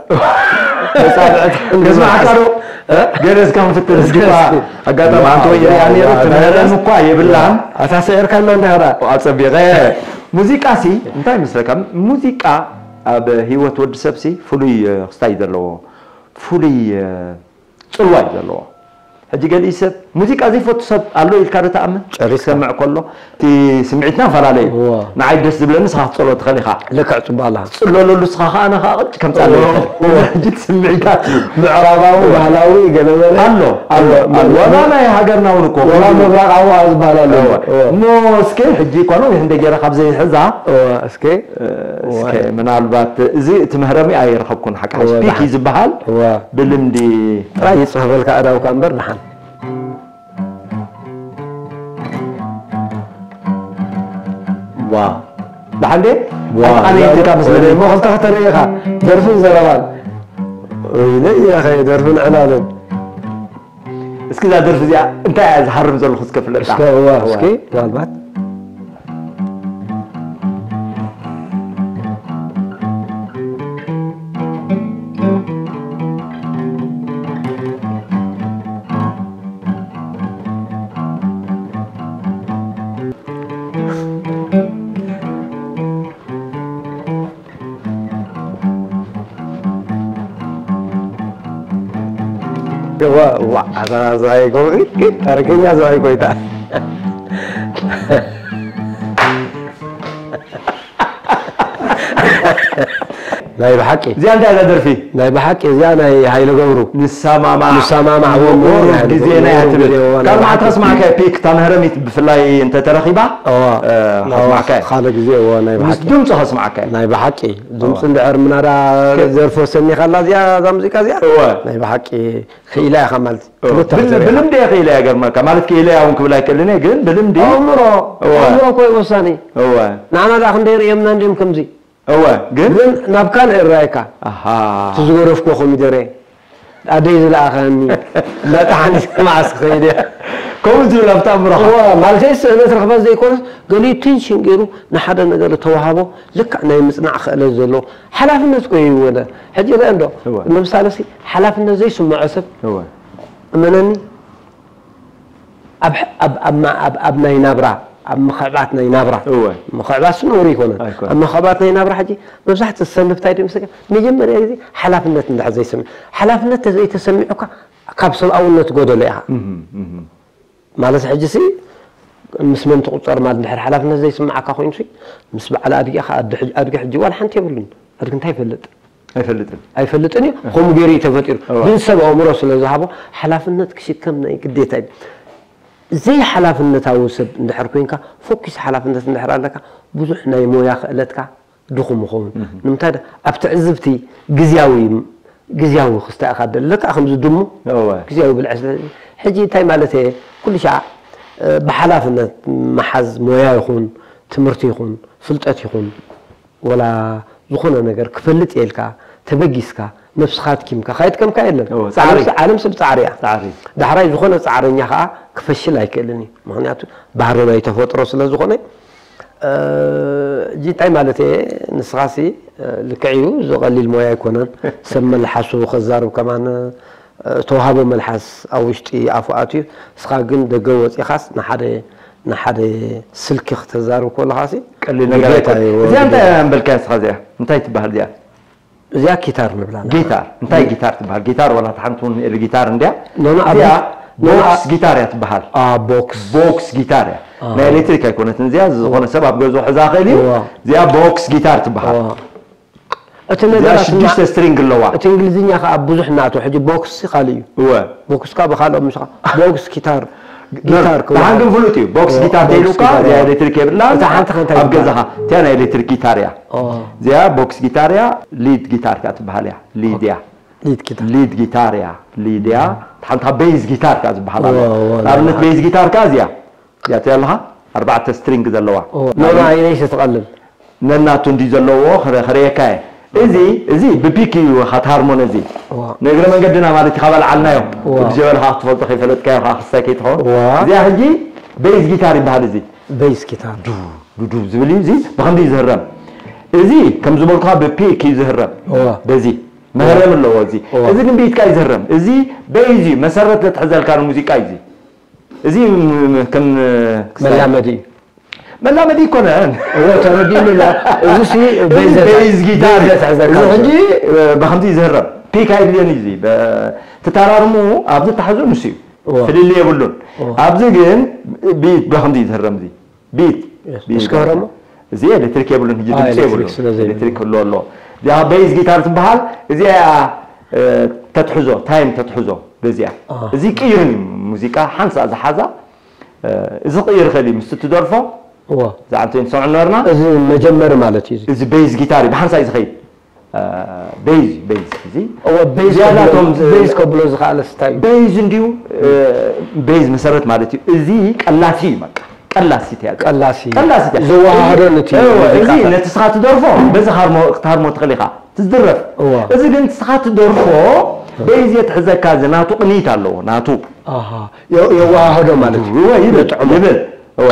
መጻብዕቲ ገዝማዕካ ዶ? እ? ገለ እስካ ክንፍትን እስኪ። እስኪ። ኣጋጣሚ ኣንተ ወይ ሪኣ ነይሩ፣ ትምህረን እኳ የብላን። ኣታ ሰዒርካና እንዳ ኸዳ። ኣጸቢቐ። ሙዚቃ ሲ እንታይ ይመስለካ? ሙዚቃ ኣብ ህይወት ወዲ ሰብ ሲ ፍሉይ፣ እ፣ ክስታይ ዘለዎ፣ ፍሉይ፣ እ፣ ጽልዋ እዩ ዘለዎ። ሕጂ ገሊኡ ሰብ ሙዚቃ ዘይፈቱ ሰብ ኣሎ ኢልካ ዶ ትኣምን? ጨሪስካ። ክሰምዕ ከሎ እቲ ስምዒትናፈላለዩ። እዋ። ንዓይ ደስ ዝብለኒ ንስኻ ክትጸሎ ትኽእል ኢኻ። ልክዕ ጽቡቕ ኣለኻ። ጽለለሉ ንስኻ ኸኣ ኣነ ኸኣ ቅጭ ከምጻለይ እዋ። ይኽእል። ሕጂ እቲ ስምዒታት እዩ። ምዕራባዊ፣ ባህላዊ፣ ገለ መለ። ኣሎ፣ ኣሎ፣ ኣሎ። ዋላ ናይ ሃገርና እውን እኮ ወላ ምብራቓዊ ዝበሃል ኣሎ። እዋ። እዋ። እሞ እስከ ሕጂ እኳ ነዊሕ እንደ ገይረ ካብ ዘይሕዛ፣ እዋ፣ እስከ። እስከ ምናልባት እዚ እቲ መህረሚ ኣይረኸብኩን፣ ሓቂ ሓቂ እዋ፣ ፒኪ ደሓን። ዝበሃል እዋ። ብልምዲ ጥራይ ይጽሕፈልካ ኣእዳውካ እምበር ደሓን። ዋ። ደሓን ድየ? ዋ፣ ኣተቓኒት ኢልካ መስለኒ። እሞ ክልተ ከተርኢ ኢኻ። ደርፍን ዘረባን። ወይለይ ያኸ፣ ደርፍን ዕላልን። እስኪ እዛ ደርፊ እዚኣ እንታይ እያ ዝሃርም ዘለኹ እስከ ፍለጣ። እስከ፣ እዋ፣ እዋ። እስኪ፣ ምናልባት። ዋ፣ ዋ፣ ኣታ ዝባይ ጎ-፣ ታሪከኛ ዝባይ ጎይታ። ናይ ብሓቂ። እዚኣ እንታይ እያ እዛ ደርፊ? ናይ ብሓቂ፣ እዚኣ ናይ ሃይለ ገብሩ። ንሰማማዕ። ንሰማማዕ፣ ወ-፣ ወ-፣ ወ-፣ ወ-፣ ግዜና እያ ትብል። ግዜ፣ ወ-፣ ካብ መዓት ከስማዕካ ፒክ፣ እታ መህረሚት ብፍላይ እንተተረኺባ፣ እዋ። እ፣ እዋ፣ ከስማዕካ እየ። ካልእ ግዜ፣ እዋ፣ ናይ ምስ ብሓቂ። ድምፁ ከስማዕካ እየ። ናይ ብሓቂ። ድምፂ እዋ። እንድሕር ምናዳ ከ- ዘርፎ ሰኒኻላ እዚኣ፣ እዛ ሙዚቃ እዚኣ? እወ። ናይ ብሓቂ ክኢላ ኢኻ ማለት እዩ። እወ። ክልተ ብል-፣ ክትርኢ ኢኻ። ብልምዲ እየ ክኢላ እየ፣ ገርመካ። ማለት ክኢላ እየ እውን ክብል ኣይክእልን እየ፣ ግን ብልምዲ። ኣእምሮ፣ እወ። ኣእምሮ እኮ እዩ ወሳኒ። እወ። ንዓና ደኣ ክንደይ ርእዮምና እንድዮም ከምዚ? እወ፣ ግን ግን ናብ ካልእ እራይካ። ኣሃ። እቲ ዝገደፍኩዎ ኮሚደረ፣ ኣደይ ዝለኣኸኒ፣ እንዳጣሓኒ መዓስ ክኸይድ እየ። ከምኡ ዝብል ኣብቲ ኣእምሮኻ። እዋ፣ ማለተይ ስእነት ረኽበት ዘይኮነስ ገሊኡ ቴንሽን ገይሩ ንሓደ ነገር ተዋህቦ ልክዕ ናይ ምፅናዕ ክእለት ዘለዎ ሓላፍነት ኮ ይወደ። ሕጂ ርአ እንዶ እወ። ንምሳሌ ሲ ሓላፍነት ዘይስምዖ ሰብ እወ። እመነኒ ኣብ ኣብ ኣብ ማ- ኣብ ኣብ ናይ ናብራ ኣብ ምኽዕባት ናይ ናብራ እወ። ምኽዕባት ስነውሪ ይኮነን ኣይኮነን። ኣብ ምኽዕባት ናይ ናብራ ሕጂ መብዛሕትኡ ሰብ እንታይ ድምስከ መጀመርያ ግዜ ሓላፍነት እንድሕር ዘይስምዕ ሓላፍነት ተዘይተሰሚዑካ ካብ ሰብኣውነት ጎደሎ ኢኻ እህም፣ እህም። ማለት ሕጂ ሲ ምስ መን ትቁፀር ማለት ድሕር ሓላፍነት ዘይስምዓካ ኮይኑ ሲ ምስ በዓል ኣድጊ ኢኻ ኣዲ ሕጂ- ኣድጊ ሕጂ ዋላ ሓንቲ የብሉን ኣድጊ እንታይ ይፈልጥ ኣይፈልጥን። ኣይፈልጥን እዩ ከምኡ ገይሩ እዩ ተፈጢሩ እዋ። ግን ሰብ ኣእምሮ ስለ ዝሃቦ ሓላፍነት ክሽከም ናይ ግዴታ እዩ ዘይሓላፍነታዊ ሰብ እንድሕር ኮይንካ ፎኪስ ሓላፍነት እንድሕር ኣለካ ብዙሕ ናይ ሞያ ክእለትካ ድኹም ይኸውን ንምንታይ ደ- ኣብ ትዕዝብቲ ግዝያዊ ግዝያዊ ክስታይ ኢኻ ደለካ ከምዚ ድሙ እወ። ግዝያዊ ብልዒ ስለ ሕጂ እንታይ ማለት እየ ኩሉ ሻዕ እ፣ ብሓላፍነት መሓዝ ሞያ ይኹን ትምህርቲ ይኹን ፍልጠት ይኹን ወላ ዝኾነ ነገር ክፈልጥ የልካ ተበጊስካ ነብስኻ ኣድኪምካ ካየድከምካ የለን እወ፣ ዓለም ፃዕሪ። ስ- ዓለም ሰብ ፃዕሪ እያ ፃዕሪ። ዳሕራይ ዝኾነ ፃዕረኛ ከዓ ክፈሽል ኣይክእልን እዩ ምክንያቱ ባህሪ ናይ ተፈጥሮ ስለ ዝኾነ እ፣ ሕጂ እንታይ ማለት እየ ንስኻሲ እ፣ ልክዕ እዩ እዚ ቀሊል ሞያ ኣይኮነን ሰብ መልሓሱ ከዛርብ ከማን እ፣ ተዋህቦ መልሓስ ኣብ ውሽጢ ኣፉ ኣትዩ እስኻ ግን ደገ ወፂኻስ ንሓደ ንሓደ ስልኪ ክተዛርብ ከለኻሲ ቀሊል ነገር ግዴታ ኣይኮን። እዩ እዚኣ እንታይ ግዴታ። ኣንበልካ ንስኻ እዚኣ? እንታይ ትበሃል እዚኣ? እዚኣ ኪታር ንብላ ጊታር። እንታይ ጊታር ትበሃል? ጊታር ዋላ ሓንቲ እውን ኤሌ ጊታር እንድያ። ኖ፣ ኖ፣ ኣብ- እዚኣ ኖ፣ ኖ፣ ቦክስ ኣብ- ጊታር እያ ትበሃል። አ፣ ቦክስ ቦክስ ጊታር እያ። ናይ ኤሌክትሪክ ኣይኮነትን እዚኣ ዝኾነ ሰብ ኣብ ገዝኡ ሕዛ ክእል እዩ። እዋ። እዚኣ ቦክስ ጊታር ትበሃል። እዋ። እቲ እዚኣ ነገራት ሽዱሽተ ማ- ስትሪንግ ኣለዋ። እቲ እንግሊዝኛ ከዓ ብዙሕ ናቶ ሕጂ ቦክስ ሲ ካልእ እዩ እወ። ቦክስ ካ ብካልኦም ምስ ቦክስ ኪታር ጊታር ብሓን ግን ፍሉጥ እዩ። ቦክስ እወ፣ ጊታር ቦክስ ተይሉካ ጊታር እዚኣ እያ። ኤሌክትሪክ የብላ እታ ሓንቲ ከ እንታይ ኣብ ትበሃል? ገዛኻ እቲኣ ናይ ኤሌክትሪክ ጊታር እያ። ኦ። እዚኣ ቦክስ ጊታር እያ። ሊድ ጊታር እያ ትበሃል እያ። ሊድ እያ። ሊድ ኪታር ሊድ ጊታር እያ። ሊድ እያ። ሓንቲ ቤዝ ጊታር እያ ዝበሃል ኣሎ። እወ፣ እወ፣ ንኣብነት እወ። ቤዝ ጊታር እያ እዚኣ እዚኣ ትሪኣ ኣለኻ ኣርባዕተ ስትሪንግ ዘለዋ። ኖ ኖ ኣይነይ ስትቐልል ነናቱ እንዲ ዘለዎ ክረ- ክርእየካ እየ። እዚ እዚ ብፒክ እዩ ኻት ሃርሞን እዚ እዋ። ንእግረ መንገድና ማለት እዩ ካብ ኣልዓልናዮ እዋ። ብጀበልኻ ክትፈልጦ ከይፈለጥካዮ ከዓ ክስታይ ከይትኸውን እዋ። እዚኣ ሕጂ ቤዝ ጊታር ይበሃል እዚ ቤዝ ኪታር ዱዱ ዝብል እዩ እዚ ብኸምዚ እዩ ዝህረም እዚ ከም ዝበልኩኻ ብፒክ እዩ ዝህረም እዋ። በዚ መህረም ኣለዎ እዚ እዋ። እዚ ግን ብኢድካ እዩ ዝህረም እዚ ቤዝ እዩ መሰረት ዘትሕዘልካ ንሙዚቃ እዩ እዚ እዚ ም- ም- ከም ክስታይ- መላመዲ እዩ መላመዲ ይኮነን እዎ ተረዲእኒ ኣሎ እዚ ሲ ቤዝ ጊታር ቤዝ ዘትሕዘካ እዚ ዘሎ። ሕጂ ብከምዚ ይዝህረም ፒክ ኣይድልዮን እዩ እዚ ትታራርሙ ኣብዚ ተሕዙ ንሱ እዩ እዎ። ፍልል የብሉን እዎ። ኣብዚ ግን ቢት ብከምዚ ይዝህረም እዚ ቢት Yes። እስከ ህረሞ? እዚ ኤሌክትሪክ የብሉን ሕጂ አ፣ ድምፂ ኤሌክትሪክ የብሉን ስለ ዘይብሉ። ኤሌክትሪክ ክህሉ ኣለዎ እዚኣ ቤዝ ጊታር ትበሃል እዚኣ እ፣ ተትሕዞ ታይም ተትሕዞ በዚኣ አ። እዚ ቅይርን እዩ ሙዚቃ ሓንሳ ዝሓዛ እ፣ እዚ ክቅይር ይኽእል እዩ ምስቲ ትደርፎ እዎ ዛዕባ እንተ ንሰምዑ ነበርና እዚ መጀመሪ ማለት እዩ እዚ እዚ ቤዝ ጊታር እዩ ብሓንሳእ እዩ ዝኸይድ እ፣ ቤዝ እዩ ቤዝ እዚ እዎ ቤዝ ዝያዳ ከብሎ- እቶም ዝ- ቤዝ ከብሎ ዝኽኣለ ስታይ እዩ ቤዝ እንድዩ እ፣ ቤዝ መሰረት ማለት እዩ እዚ ቀላሲ እዩ በቃ ቀላሲ ትያ ቀላሲ ቀላሲ ትያ ዘወሃህዶ ነቲ እወ፣ እዚ ሙዚቃ ነቲ ስኻ ትደርፎ በዚ ሃርሞ ክትሃርሞ ትኽእል ኢኻ ትዝድረፍ እወ። እዚ ግን ስኻ ትደርፎ ቤዝ የትሕዘካ እዚ ናቱ ቅኒት ኣለዎ ናቱ ኣሃ የ- የወሃህዶ ማለት እዩ እወ ይብል የጥዕሞ። ይብል እወ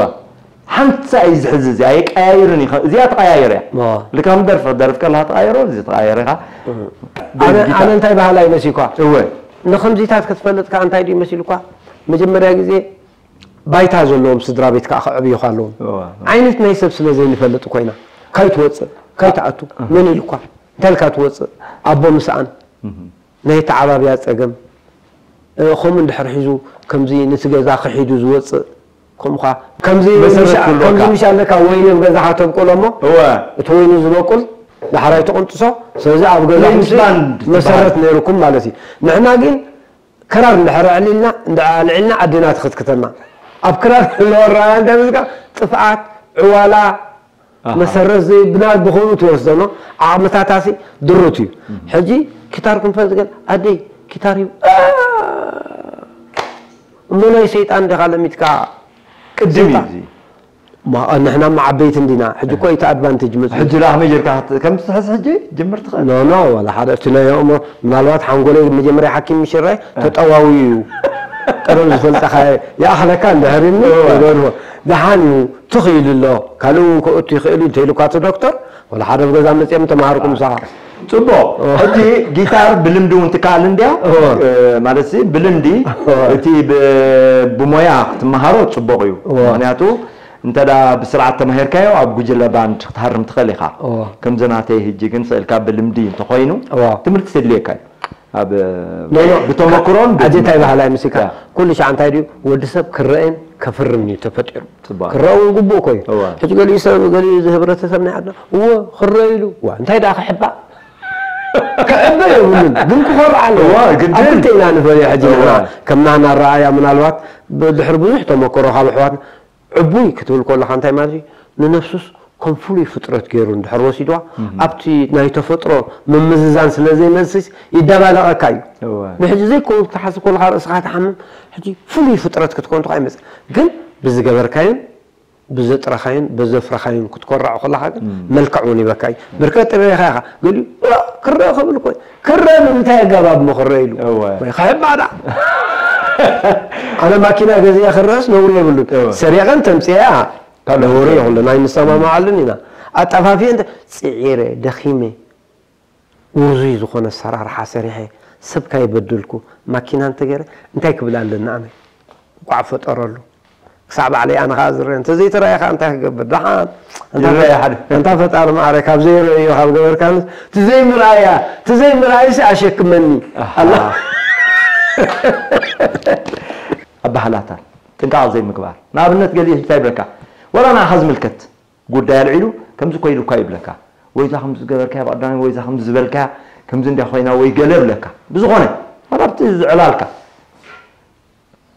ሓንሳ እዩ ዝሕዝ እዚ ኣይቀያይርን እዩ እዚኣ ተቀያየር እያ እወ። ልካ ምደርፍ ደርፍ ከለካ ተቀያየሮ እዚ ተቀያየር ኢኻ ኣነ ኣነ እንታይ ባህላ ይመሲኳ እወ ንከምዚታት ክትፈልጥ ከዓ እንታይ ድዩ መሲልኳ መጀመርያ ግዜ ባይታ ዘለዎም ስድራ ቤት ከዓ ክዕብዩ ኣለዎም እወ። ዓይነት ናይ ሰብ ስለ ዘይንፈልጥ ኮይና ካይ ትወፅእ ካይ ትኣቱ መን ኢልኳ እንታይ ኢልካ ትወፅእ ኣቦ ምስኣን ናይ ተዓባብያ ፀገም እ፣ ከምኡ እንድሕር ሒዙ ከምዚ ነቲ ገዛ ክሒዱ ዝወፅእ ከምኡ ኸዓ ከምዚ መሰረት ምሻ- ክህልወካ። ከምዚ ምሻ ኣለካ ወይኒ ኣብ ገዛኻ ተብቆሎ እሞ እወ እቲ ወይኒ ዝበቁል ዳሕራይ ትቕንጥሶ ስለዚ ኣብ ገዛ ሌንስ ሕጂ ባንድ መሰረት ትበሃል። ነይሩኩም ማለት እዩ ንሕና ግን ክራር እንድሕር ኣዕሊልና እንዳ- ኣዕሊልና ዓድና ትኽትክተና ኣብ ክራር ለወራና እንታይ ምስካ ጥፍኣት ዕዋላ ኣሃ። መሰረት ዘይብና ብኸምኡ ትወስደኖ ዓቕምታታሲ ድሩት እዩ ሕጂ ኪታር ክንፈልጥ ግን ኣደይ ኪታር እዩ እሞ ናይ ሰይጣን ዲኻ ለሚትካ ቅድም እዩ እዚ ንሕና ማ ዓበይቲ እንዲና ሕጂ እኮ እቲ ኣድቫንቴጅ መፅኡ ሕጂ ዳ ከመይ ጌርካ ክት- ከም ትሕዝ ሕጂ ጅምር ትኽእል ኖ ኖ ዋላ ሓደ እቲ ናይ ኣእምሮ ምናልባት ሓንጎለይ መጀመርያ ሓኪም ምሽራይ ተጠዋዊ እዩ ቀደም ዝፈልጠኻ ይኣኽለካ እንድሕር ኢልኒ እወ። ይገርሞ። ደሓን እዩ ትኽኢሉ ኣሎ። ካልእ እውን ክእቱ ይኽእል እዩ እንተኢሉካ እቲ ዶክተር፣ ወላ ሓደ ኣብ ገዛ መጺኦም ተማሃርኩም ምሳኻ። ጽቡቕ። እወ። ሕጂ ጊታር ብልምዲ እውን ትከኣል እንድያ? እወ። እ፣ ማለት ሲ ብልምዲ እወ። እቲ ብ-፣ ብሞያ ክትመሃሮ ጽቡቕ እዩ። እወ። ምኽንያቱ እንተ ደኣ ብስርዓት ተማሂርካዮ ኣብ ጉጅለ ባንድ ክትሃርም ትኽእል ኢኻ። እወ። ከምዚ ናተይ ሕጂ ግን ስእልካ ብልምዲ እንተኾይኑ እወ። ትምህርቲ ተድልየካ እዩ። ኣብ ኖ፣ ኖ፣ ብተመክሮን ኣጀ እንታይ ብትምህርቲ። ባህላ እዩ ምስካ? ያ። ኩሉ ሻዕ እንታይ ድዩ? ወዲ ሰብ ክረአን ከፍርን እዩ ተፈጢሩ። ጽቡቕ። ክረአ እውን ግቡእ እኮ እዩ። እወ። ሕጂ ገሊኡ ሰብ፣ ገሊኡ እዚ ህብረተሰብ ናይ ዓድና፣ እወ፣ ክረአ ኢሉ። ዋ፣ እንታይ ደኣ ክሕባእ? ክሕበ የብሉን፣ ግን ክኾርዕ ኣለዎ። እወ፣ ግድን። ኣብ ክልተ ኢና ንፈልዮ ሕጂ እወ። ንሕና፣ ከም ናህና ኣረኣእያ ምናልባት ብድሕሪ ብዙሕ ተመክሮ ካብ ኣሕዋትና፣ ዕቡይ ክትብል ከለኻ እንታይ ማለት እዩ? ንነፍሱስ ከም ፍሉይ ፍጥረት ገይሩ እንድሕር ወሲድዋ፣ እህ። ኣብቲ ናይ ተፈጥሮ ምምዝዛን ስለ ዘይመልስስ ይደባለቐካ እዩ። እወ። ንሕጂ ዘይከውን ክትሓስብ ከለኻ ርእስኻ ትሓምም፣ ሕጂ ፍሉይ ፍጥረት ክትኮን ትኾ ኣይመጽእ። ግን ብዝገበርካዮን ብዘጥረኻዮን በዘፍረኻዮን ክትኮርዕ ከለኻ ግን እም። መልክዕ እውን ይበካ እዩ። ብርከት ጥበኻ ኢኻ። ገሊኡ፣ "ዋ፣ ክረአ ክብል እኮ እዩ። ክረአ ብምንታይ ኣገባብ እሞ ክረአ ኢሉ?" እወ። ወይ ክሕባእ ደኣ። ኣነ ማኪና ገዚአ ክረአስ ነውሪ የብሉን። እወ። ሰሪቐን ተምጽኤ እያ። ካብ ነውሪ ነውሪ። የብሉን። ኣይንሰማማዓሉን ኢና። ኣጠፋፊኤ እንተ ጽዒረ፣ ደኺመ፣ ውርዙይ ዝኾነ ኣሰራርሓ ሰሪሐ፣ ሰብ ካይበደልኩ፣ ማኪና እንተገይረ፣ እንታይ ክብል ኣለኒ ኣነ? እንቋዕ ፈጠረሉ። ክሳዕ ባዕለይ ኣነ ኸኣ ዝረአ። እንተዘይተራእየ ኸኣ እንታይ ክገብር? ደሓን። ኣንታ ይረአ ፈ-፣ ሓደ። ኣንታ ፈጣሪ መዓረይ፣ ካብ ዘይረአዮ ካብ ገበርካንስ፣ እቲ ዘይምርኣያ፣ እቲ ዘይምርኣይሲ ኣሸክመኒ። ኣሃ። ኣላ። ኣባህላታት ጥንቃቐ ዘይምግባር። ንኣብነት ገሊኡ እንታይ ይብለካ? ወላ ንዓኻ ዝምልከት ጉዳይ ኣልዒሉ፣ ከምዚ እኮ ኢሉ እኳ ይብለካ። ወይ እዛ ከምዚ ዝገበርካያ ብቐዳማይ፣ ወይ እዛ ከምዚ ዝበልካያ፣ ከምዚ እንድያ ኮይና፣ ወይ ገለ ይብለካ። ብዝኾነ፣ ዋላ ኣብቲ ዝዕላልካ።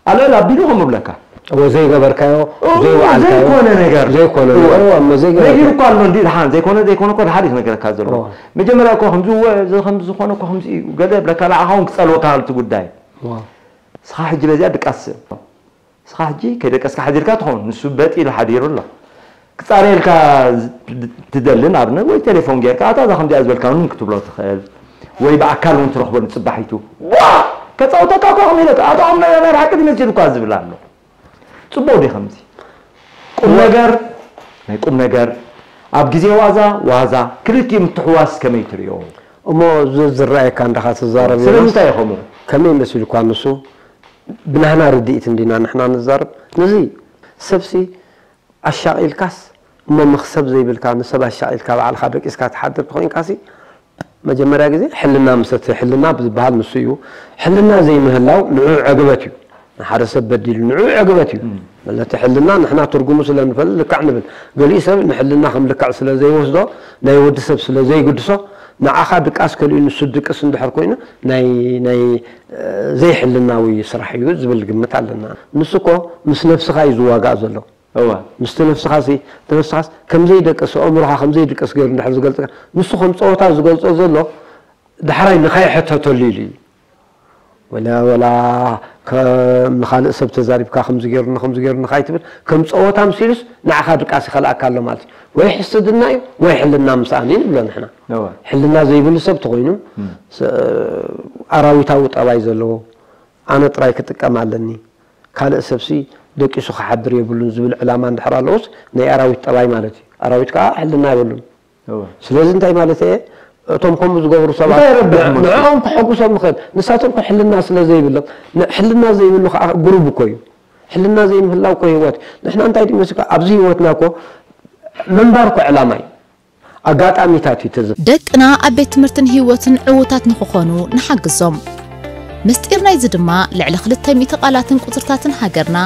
ኣልዕል ኣቢሉ ከምኡ ይብለካ። እወ፣ ዘይገበርካዮ፣ እወ፣ ዘይወዓልካዮ፣ ዘይኮነ ነገር። ዘይኮነ እወ። ነገር፣ እወ፣ እሞ ዘይገበርካዮ። ነጊሩ እኮ ኣሎ እንዲ፣ ደሓን፣ ዘይኮነ፣ ዘይኮነ እኮ ደሓን እዩ ክነገረካ ዘሎ። እወ። መጀመርያ እኮ ከምዚ፣ እወ፣ እዚ ከምዚ ዝኾነ እኮ ከምዚ እዩ፣ ገለ ይብለካ፣ ንዓኻ እውን ክጸልወካ እቲ ጉዳይ። እወ። ንስኻ ሕጂ በዚኣ ድቃስ ስእ። ንስኻ ሕጂ ከይደቀስካ ሓዲርካ ትኸውን፣ ንሱ በጥ ኢሉ ሓዲሩ ኣሎ። ክጻረየልካ ዝ-፣ ትደሊ ንኣብነት፣ ወይ ቴሌፎን ጌርካ፣ "ኣታ እዛ ከምዚኣ ዝበልካ እውን" ክትብሎ ትኽእል፣ ወይ ብኣካል እውን ትረኽቦ ንጽባሒቱ። ዋ! ከጻውተካ እኮ ከም ኢለት፣ ኣታ ከም ናይ፣ ናይ ሓቂ ድመሲሉካ ዝብል ኣሎ። ጽቡቕ ድዩ ከምዚ? ቁም ነገር፣ ናይ ቁም ነገር፣ ኣብ ግዜ ዋዛ፣ ዋዛ፣ ክልቲኡ ምትሕዋስ ከመይ ትርእዮ? እሞ ዝ-፣ ዝረኣየካ እንድኻ ትዛረብ ዮናስ፣ ስለምንታይ እዩ ከምኡ? ከመይ መሲሉካ ንሱ? ብናህና ርድኢት እንዲና ንሕና ንዛረብ። ነዚ ሰብሲ ኣሻቒልካስ እሞ መኽሰብ ዘይብልካ፣ ንሰብ ኣሻቒልካ ባዕልኻ ደቂስካ ትሓድር ተኾይንካሲ፣ መጀመርያ ግዜ ሕልና ምሰቲ፣ ሕልና ዝበሃል ንሱ እዩ። ሕልና ዘይምህላው ንዑ ዕግበት እዩ። ንሓደ ሰብ በዲሉ ንዑ ዕግበት እዩ። እም። ማለት ሕልና ንሕና ትርጉሙ ስለ ንፈልጥ ልክዕ ንብል። ገሊኡ ሰብ ንሕልና ከም ልክዕ ስለ ዘይወስዶ፣ ናይ ወዲ ሰብ ስለ ዘይግድሶ፣ ንዓኻ ድቃስ ከሊኡ ንሱ ድቅስ እንድሕር ኮይኑ፣ ናይ፣ ናይ፣ እ፣ ዘይሕልናዊ ስራሕ እዩ ዝብል ግምት ኣለና። ንሱ እኮ ምስ ነብስኻ እዩ ዝዋጋእ ዘሎ። እወ። ምስቲ ነፍስኻሲ፣ እቲ ነፍስኻስ ከም ዘይደቅስ፣ ኣእምሮኻ ከም ዘይድቅስ ገይሩ እንድሕር ዝገልጽካ፣ ንሱ ከም ጸወታ ዝገልጾ ዘሎ፣ ዳሕራይ ንኸይሕተተሉ ኢሉ እዩ። ወላ፣ ወላ ከም ንኻልእ ሰብ ተዛሪብካ፣ ከምዚ ገይሩኒ፣ ከምዚ ገይሩኒ ካይትብል፣ ከም ጸወታ ምሲሉስ ንዓኻ ድቃስ ይኸልኣካ ኣሎ ማለት እዩ። ወይ ሕስድና እዩ፣ ወይ ሕልና ምስኣን እዩ ንብሎ ንሕና። እወ። ሕልና ዘይብሉ ሰብ ተኾይኑ፣ እም። ስ-፣ ኣራዊታዊ ጠባይ ዘለዎ፣ ኣነ ጥራይ ክጥቀም ኣለኒ፣ ካልእ ሰብሲ ደቂሱ ክሓድር የብሉን ዝብል ዕላማ እንድሕር ኣለዎስ፣ ናይ ኣራዊት ጠባይ ማለት እዩ። ኣራዊት ከኣ ሕልና የብሉን። እወ። ስለዚ እንታይ ማለት እየ? እቶም ከምኡ ዝገብሩ ሰባት እንታይ ይረብሕ ን-፣ ንሱ? ንዕኦም ከሐጉሶም ይኽእል። ንሳቶም እኮ ሕልና ስለ ዘይብሎም፣ ን-፣ ሕልና ዘይብሉ ከኣ ግሩብ እኮ እዩ። ሕልና ዘይምህላው እኮ ህይወት። ንሕና እንታይ ድዩ መስልካ? ኣብዚ ህይወትና እኮ ምንባር እኮ ዕላማ እዩ። ኣጋጣሚታት እዩ ተዘ- ደቅና ኣብ ቤት ትምህርትን ህይወትን ዕዉታት ንኽኾኑ ንሓግዞም። ምስጢር ናይዚ ድማ ልዕሊ ክልተ ሚእቲ ቃላትን ቁጽርታትን ሃገርና፣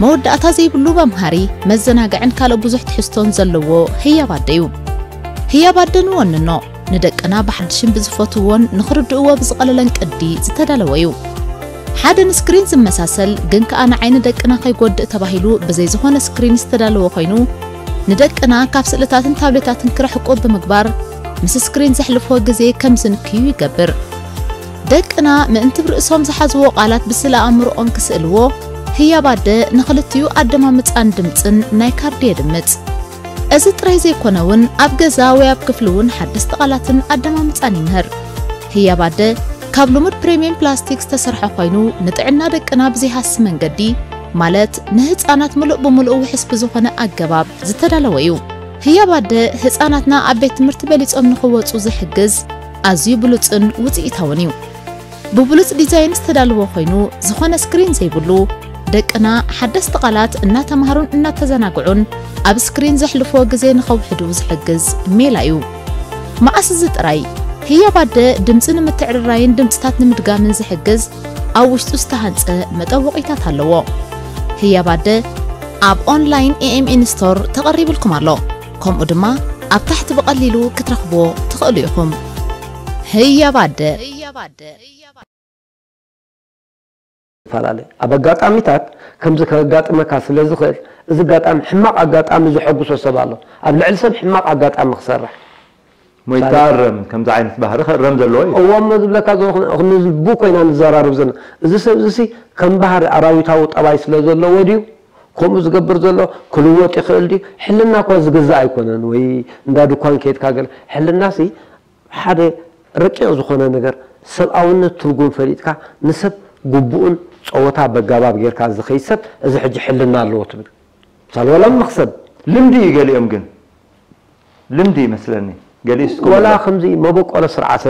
መወዳእታ ዘይብሉ መምሃሪ፣ መዘናግዕን ካልእ ብዙሕ ትሕዝቶን ዘለዎ ህያብ ኣደ እዩ። ህያብ ኣደ ንወንኖ፣ ንደቅና ብሓድሽን ብዝፈትውዎን ንኽርድእዎ ብዝቐለለን ቅዲ ዝተዳለወ እዩ። ሓደ ንስክሪን ዝመሳሰል ግን ከኣ ንዓይኒ ደቅና ከይጎድእ ተባሂሉ ብዘይ ዝኾነ ስክሪን ዝተዳለወ ኮይኑ፣ ንደቅና ካብ ስእልታትን ታብሌታትን ክርሕቁ ብምግባር፣ ምስ ስክሪን ዘሕልፍዎ ግዜ ከም ዝንክዩ ይገብር። ደቅና ምእንቲ ብርእሶም ዝሓዝዎ ቃላት ብስእለ ኣእምሮኦም ክስእልዎ፣ ህያብ ኣደ ንኽልቲኡ ኣደማምጻን ድምጽን ናይ ካርዲ የድምጽ። እዚ ጥራይ ዘይኮነ እውን ኣብ ገዛ ወይ ኣብ ክፍሊ እውን ሓደስቲ ቃላትን ኣደማምጻን ይምህር። ህያብ ኣደ ካብ ልሙድ ፕሪሚየም ፕላስቲክ ዝተሰርሐ ኮይኑ፣ ንጥዕና ደቅና ብዘይሃሲ መንገዲ፣ ማለት ንህፃናት ምሉእ ብምሉእ ውሕስ ብዝኾነ ኣገባብ ዝተዳለወ እዩ። ህያብ ኣደ ህፃናትና ኣብ ቤት ትምህርቲ በሊፆም ንኽወፁ ዝሕግዝ ኣዝዩ ብሉፅን ውፅኢታውን እዩ። ብብሉፅ ዲዛይን ዝተዳለወ ኮይኑ፣ ዝኾነ ስክሪን ዘይብሉ፣ ደቅና ሓደስቲ ቃላት እናተምሃሩን እናተዘናግዑን ኣብ ስክሪን ዘሕልፍዎ ግዜ ንኸውሕዱ ዝሕግዝ ሜላ እዩ። መዓስ እዚ ጥራይ፣ ህያብ ኣደ ድምፂ ንምትዕርራይን ድምፅታት ንምድጋምን ዝሕግዝ ኣብ ውሽጡ ዝተሃንፀ መጠወቒታት ኣለዎ። ህያብ ኣደ ኣብ ኦንላይን ኤኤምኤን ስቶር ተቐሪብልኩም ኣሎ። ከምኡ ድማ ኣብ ታሕቲ ብቐሊሉ ክትረኽብዎ ትኽእሉ ኢኹም። ህያብ ኣደ። ይፈላለ ኣብ ኣጋጣሚታት ከምዚ ከጋጥመካ ስለ ዝኽእል፣ እዚ ኣጋጣሚ ሕማቕ ኣጋጣሚ ዘሐጉሶ ሰብ ኣሎ። ኣብ ልዕሊ ሰብ ሕማቕ ኣጋጣሚ ክሰርሕ ሞይታ እረም ከምዚ ዓይነት ባህሪ ከእረም ዘለዎ እዩ። እዎ እሞ ዝብለካ ዘለኹ ንልቡ ኮይና ንዘራርብ ዘለና። እዚ ሰብ እዚ ከም ባህሪ ኣራዊታዊ ጠባይ ስለ ዘለዎ ድዩ ከምኡ ዝገብር ዘሎ? ክልወጥ ይኽእል ድዩ? ሕልና እኳ ዝግዛእ ኣይኮነን። ወይ እንዳ ድኳን ከይድካ ገለ ሕልናሲ ሓደ ረቂቕ ዝኾነ ነገር ሰብኣውነት ትርጉም ፈሊጥካ ንሰብ ግቡኡን ፀወታ በጋባብ ጌርካ ዝኸይድ ሰብ እዚ ሕጂ ሕልና ኣለዎ ትብል። ምሳሌ ወላ መኽሰብ ልምዲ እዩ ገሊኦም ግን ልምዲ ይመስለኒ ገሊኡ እስኩም ወላ ኣሎ። ከምዚ መበቆለ ስርዓተ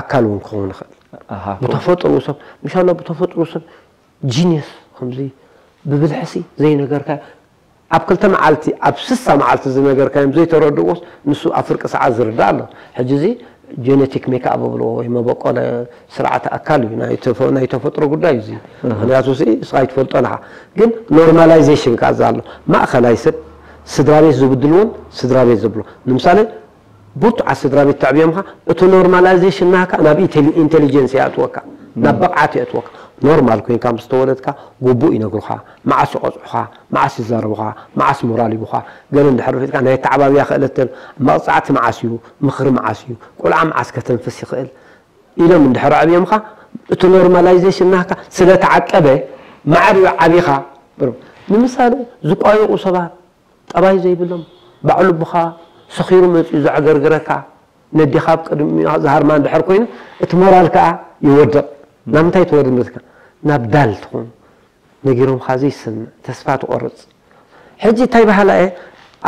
ኣካል እውን ክኸውን ይኽእል። ኣሃ፣ ብተፈጥሩ ሰብ ምሻሎ ብተፈጥሩ ሰብ ጂኒየስ ከምዚ ብብልሕሲ ዘይነገርካ ኣብ ክልተ መዓልቲ ኣብ ስሳ መዓልቲ ዝነገርካዮም ዘይተረድእዎስ ንሱ ኣብ ፍርቂ ሰዓት ዝርዳእ ኣሎ። ሕጂ እዚ ጀነቲክ ሜክኣፕ ብልዎ ወይ መበቆለ ስርዓተ ኣካል እዩ ናይ ተፈ- ናይ ተፈጥሮ ጉዳይ እዩ እዚ። ምክንያቱ ሲ እስኻ ኣይትፈልጦ ኣለኻ። ግን ኖርማላይዜሽን ከኣ እዛ ኣሎ ማእኸላይ ሰብ ስድራ ቤት ዝብድልዎን ስድራ ቤት ዘብሎ ንምሳሌ ብርቱዓት ስድራ ቤት ተዕብዮምኻ እቲ ኖርማላይዜሽን ናካ ናብ ኢንቴሊ- ኢንቴሊጀንስ የእትወካ ናብ ብቕዓት የእትወካ። ኖርማል ኮይንካ ምስ ተወለድካ ግቡእ ይነግሩኻ፣ መዓስ ይቐፅዑኻ፣ መዓስ ይዛረቡኻ፣ መዓስ ሞራል ይቡኻ። ገለ እንድሕር ርፊጥካ ናይ ኣተዓባብያ ክእለትን መቕፃዕቲ መዓስ እዩ፣ ምኽሪ መዓስ እዩ፣ ቆልዓ መዓስ ከተንፍስ ይኽእል ኢሎም እንድሕር ኣዕብዮምኻ እቲ ኖርማላይዜሽን ናካ ስለተዓቀበ ማዕር እዩ ዓቢኻ። ንምሳሌ ዝቋየቑ ሰባት ጠባይ ዘይብሎም ባዕሉ ብኻ ሰኺሩ መፂኡ ዘዕገርግረካ ነዴኻ ኣብ ቅድሚ ዝሃርማ እንድሕር ኮይኑ እቲ ሞራል ከዓ ይወድቕ። ናብ ምንታይ ትወርድ መስልካ? ናብ ዳል ትኾኑ ነጊሮምኻ ዘይሰምዕ ተስፋ ትቆርፅ። ሕጂ እንታይ በሃላ እየ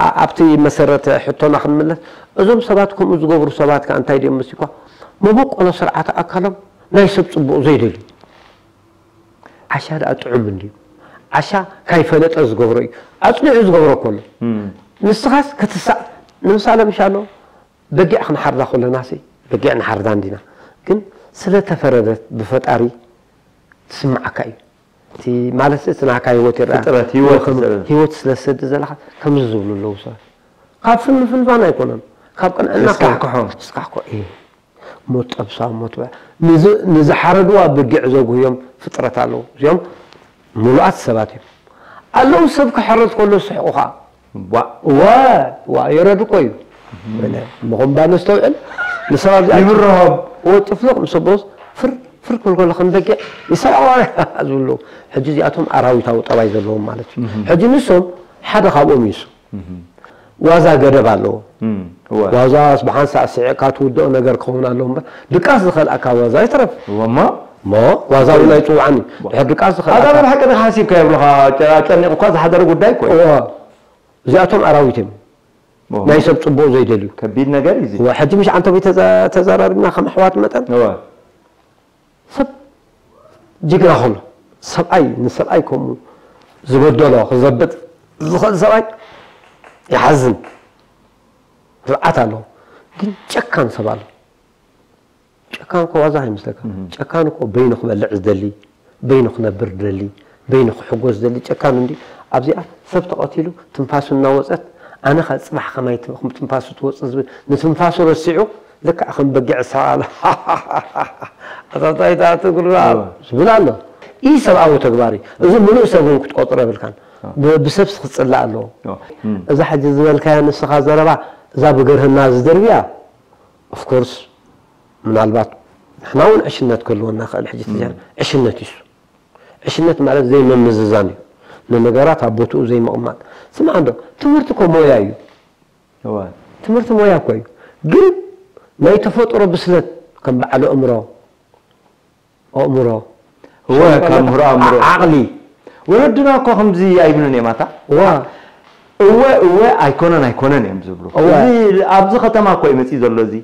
ኣ- ኣብቲ መሰረት ሕቶና ክንምለስ እዞም ሰባት ከምኡ ዝገብሩ ሰባት ከዓ እንታይ ድዮም መስልኳ? መበቆሎ ስርዓተ ኣካሎም ናይ ሰብ ፅቡቕ ዘይደልዩ ዓሻ ደኣ ጥዑም እንድዩ። ዓሻ ካይፈለጠ ዝገብሮ እዩ። ኣጽኒዑ ዝገብሮ እኮ ኣሎ። ንስኻስ ክትሳዕ ንምሳሌ ምሻሎ በጊዕ ክንሓርዳ ከለና ሲ በጊዕ ንሓርዳ እንዲና። ግን ስለ ተፈረደት ብፈጣሪ ትስምዓካ እዩ። እቲ ማለት እቲ ናካ ህይወት ይረኣ። ፍጥረት ህይወት ከም- ስለ- ህይወት ስለ ትሰዲ ዘለኻ ከምዚ ዝብሉ ኣለዉ ሰባት። ካብ ፍንፍንፋን ኣይኮነን። ካብ ቅንዕና የስካሕክሖም። ስካሕኮ እየ። ሞት ጠብሳ ሞት በ- ንዝ- ንዝሓረድዋ በጊዕ ዘጉህዮም ፍጥረት ኣለዉ። እዚኦም ሙሉኣት ሰባት እዮም። ኣለዉ ሰብ ክሕረድ ከሎ ዝስሕቑኻ። ዋእ ዋ ዋ የረድ እኮ እዩ። መኾንባ ነስተውዕል ንሰባት ይብርሆም ወጥፍልቕ ምስ ኣቦስ ፍር ፍር ክብል ከሎ ከም በጊዕ ይሰዕቑ ዝብሉ። ሕጂ እዚኣቶም ኣራዊታዊ ጠባይ ዘለዎም ማለት እዩ። ሕጂ ንሶም ሓደ ካብኦም እዩ እሱ። ዋዛ ገደብ ኣለዎ። እም፣ እወ። ዋዛስ ብሓንሳእ ስዒቕካ ትውድኦ ነገር ክኸውን ኣለዎ እምበር ድቃስ ዝኸልኣካ ዋዛ ይትረፍ። እወ እሞ እሞ ዋዛ እውን ኣይፅውዓን እዩ። ድሕር ድቃስ ኣዛ ዝኸልኣካ ብሓቂ ዲኻ ሓሲብካ ይብሉኻ ጨ- ጨኒቑኳ ዝሓደረ ጉዳይ እኮ እዩ። እዎ እዚኣቶም ኣራዊት እዮም። እወ። ናይ ሰብ ፅቡቕ ዘይደልዩ። ከቢድ ነገር እዩ እዚ። እወ፣ ሕጂ ምሽ ዓንተቦይ ተዛ- ተዘራሪብና ከም ኣሕዋት መጠን እወ። ሰብ ጅግና ኾኑ ሰብኣይ ንሰብኣይ ከምኡ ዝበደሎ ክዘብጥ ዝኽእል ሰብኣይ ይሓዝን። ርዓት ኣለዎ ግን ጨካን ሰብ ኣሎ። ጨካን እኮ ዋዛ ኣይመስለካ። ጨካን እኮ በይኑ ክበልዕ ዝደሊ፣ በይኑ ክነብር ዝደሊ፣ በይኑ ክሕጎስ ዝደሊ ጨካን እንዲ ኣብዚኣ ሰብ ተቐቲሉ ትንፋሱ እናወፀት ኣነ ኸ ፅባሕ ከማይ ት- ትንፋሱ ትወፅእ ዝብል ንትንፋሱ ረሲዑ ልክዕ ከም በጊዕ ዝሰቓለ ኣታታይታ ትግርባ ዝብል ኣሎ። ኢ ሰብኣዊ ተግባር እዩ። እዚ ምሉእ ሰብ እውን ክትቆፅሮ የብልካን። ብ- ብሰብስ ክፅላእ ኣለዎ። እዛ ሕጂ ዝበልካያ ንስኻ ዘረባ እዛ ብገርህና ዝደርብያ ኦፍኮርስ ምናልባት ንሕና እውን ዕሽነት ክህልወና ክእል ሕጂ ተጀር ዕሽነት እዩ። ዕሽነት ማለት ዘይምምዝዛን እዩ። ንነገራት ኣብ ቦትኡ ዘይምቕማጥ። ስምዓ እንዶ ትምህርቲ እኮ ሞያ እዩ። ትምህርቲ ሞያ እኮ እዩ። ግን ናይ ተፈጥሮ ብስለት ከም በዓል ኣእምሮ ኣእምሮ እወ ካብ ምህሮ ኣእምሮ ዓቕሊ ወለድና እኮ ከምዚ ኣይብሉን እዮም ኣታ ዋ እወ እወ ኣይኮነን ኣይኮነን እዮም ዝብሉ እወ። እዚ ኣብዚ ከተማ እኮ እዩ መፅኡ ዘሎ እዚ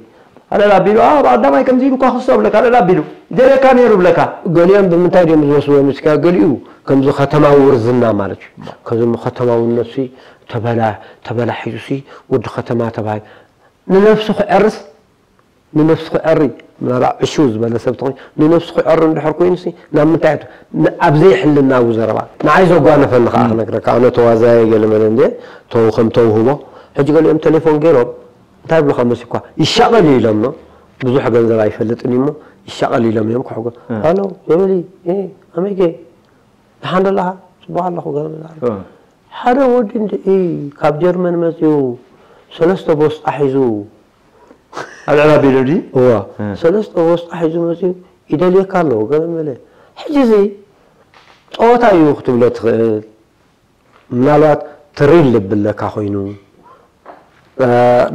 ኣለላ ኣቢሉ ኣብ ኣዳማይ ከምዚ ኢሉ እኳ ክስቶ ብለካ ኣለላ ኣቢሉ ደለካ ነይሩ ብለካ ገሊኦም ብምንታይ ድዮም ዝወስድዎም እስካ ገሊኡ ከምዚ ከተማዊ ውርዝና ማለት እዩ ከዚ ከተማውነት ሲ ተበላ ተበላሒዙ ሲ ወዲ ከተማ ተባሂ ንነብሱ ክዕርስ ንነብሱ ክዕሪ ምናልባት ዕሹ ዝበለ ሰብ ተኾይ ንነብሱ ክዕሪ እንድሕር ኮይኑ ሲ ናብ ምንታይ ኣቱ ኣብ ዘይሕልና ው ዘረባ ንዓይ ዘጓነፈኒ ከዓ ክነግረካ ኣነ ተዋዛየ ገለ መለ እንደ ተው ከም ተውህቦ ሕጂ ገሊኦም ቴሌፎን ገይሮም እንታይ ብሉካ መሲኳ ይሻቐል እዩ ኢሎም ኖ ብዙሕ ገንዘብ ኣይፈልጥን እዩ እሞ ይሻቐል ኢሎም እዮም ክሕጎ ሃሎ ጀበሊ ኣመይገ ደሓን ደለኻ ፅቡቅ ኣለኹ ገለ መለ ሓደ ወዲ እንድዒ ካብ ጀርመን መፂኡ ሰለስተ ቦስጣ ሒዙ ኣልዕል ኣቢሉ ድዩ እዋ ሰለስተ ቦስጣ ሒዙ መፂኡ ይደልየካ ኣለዎ ገለ መለ ሕጂ እዚ ፀወታ እዩ ክትብሎ ትኽእል ምናልባት ትሪል ልብለካ ኮይኑ እ፣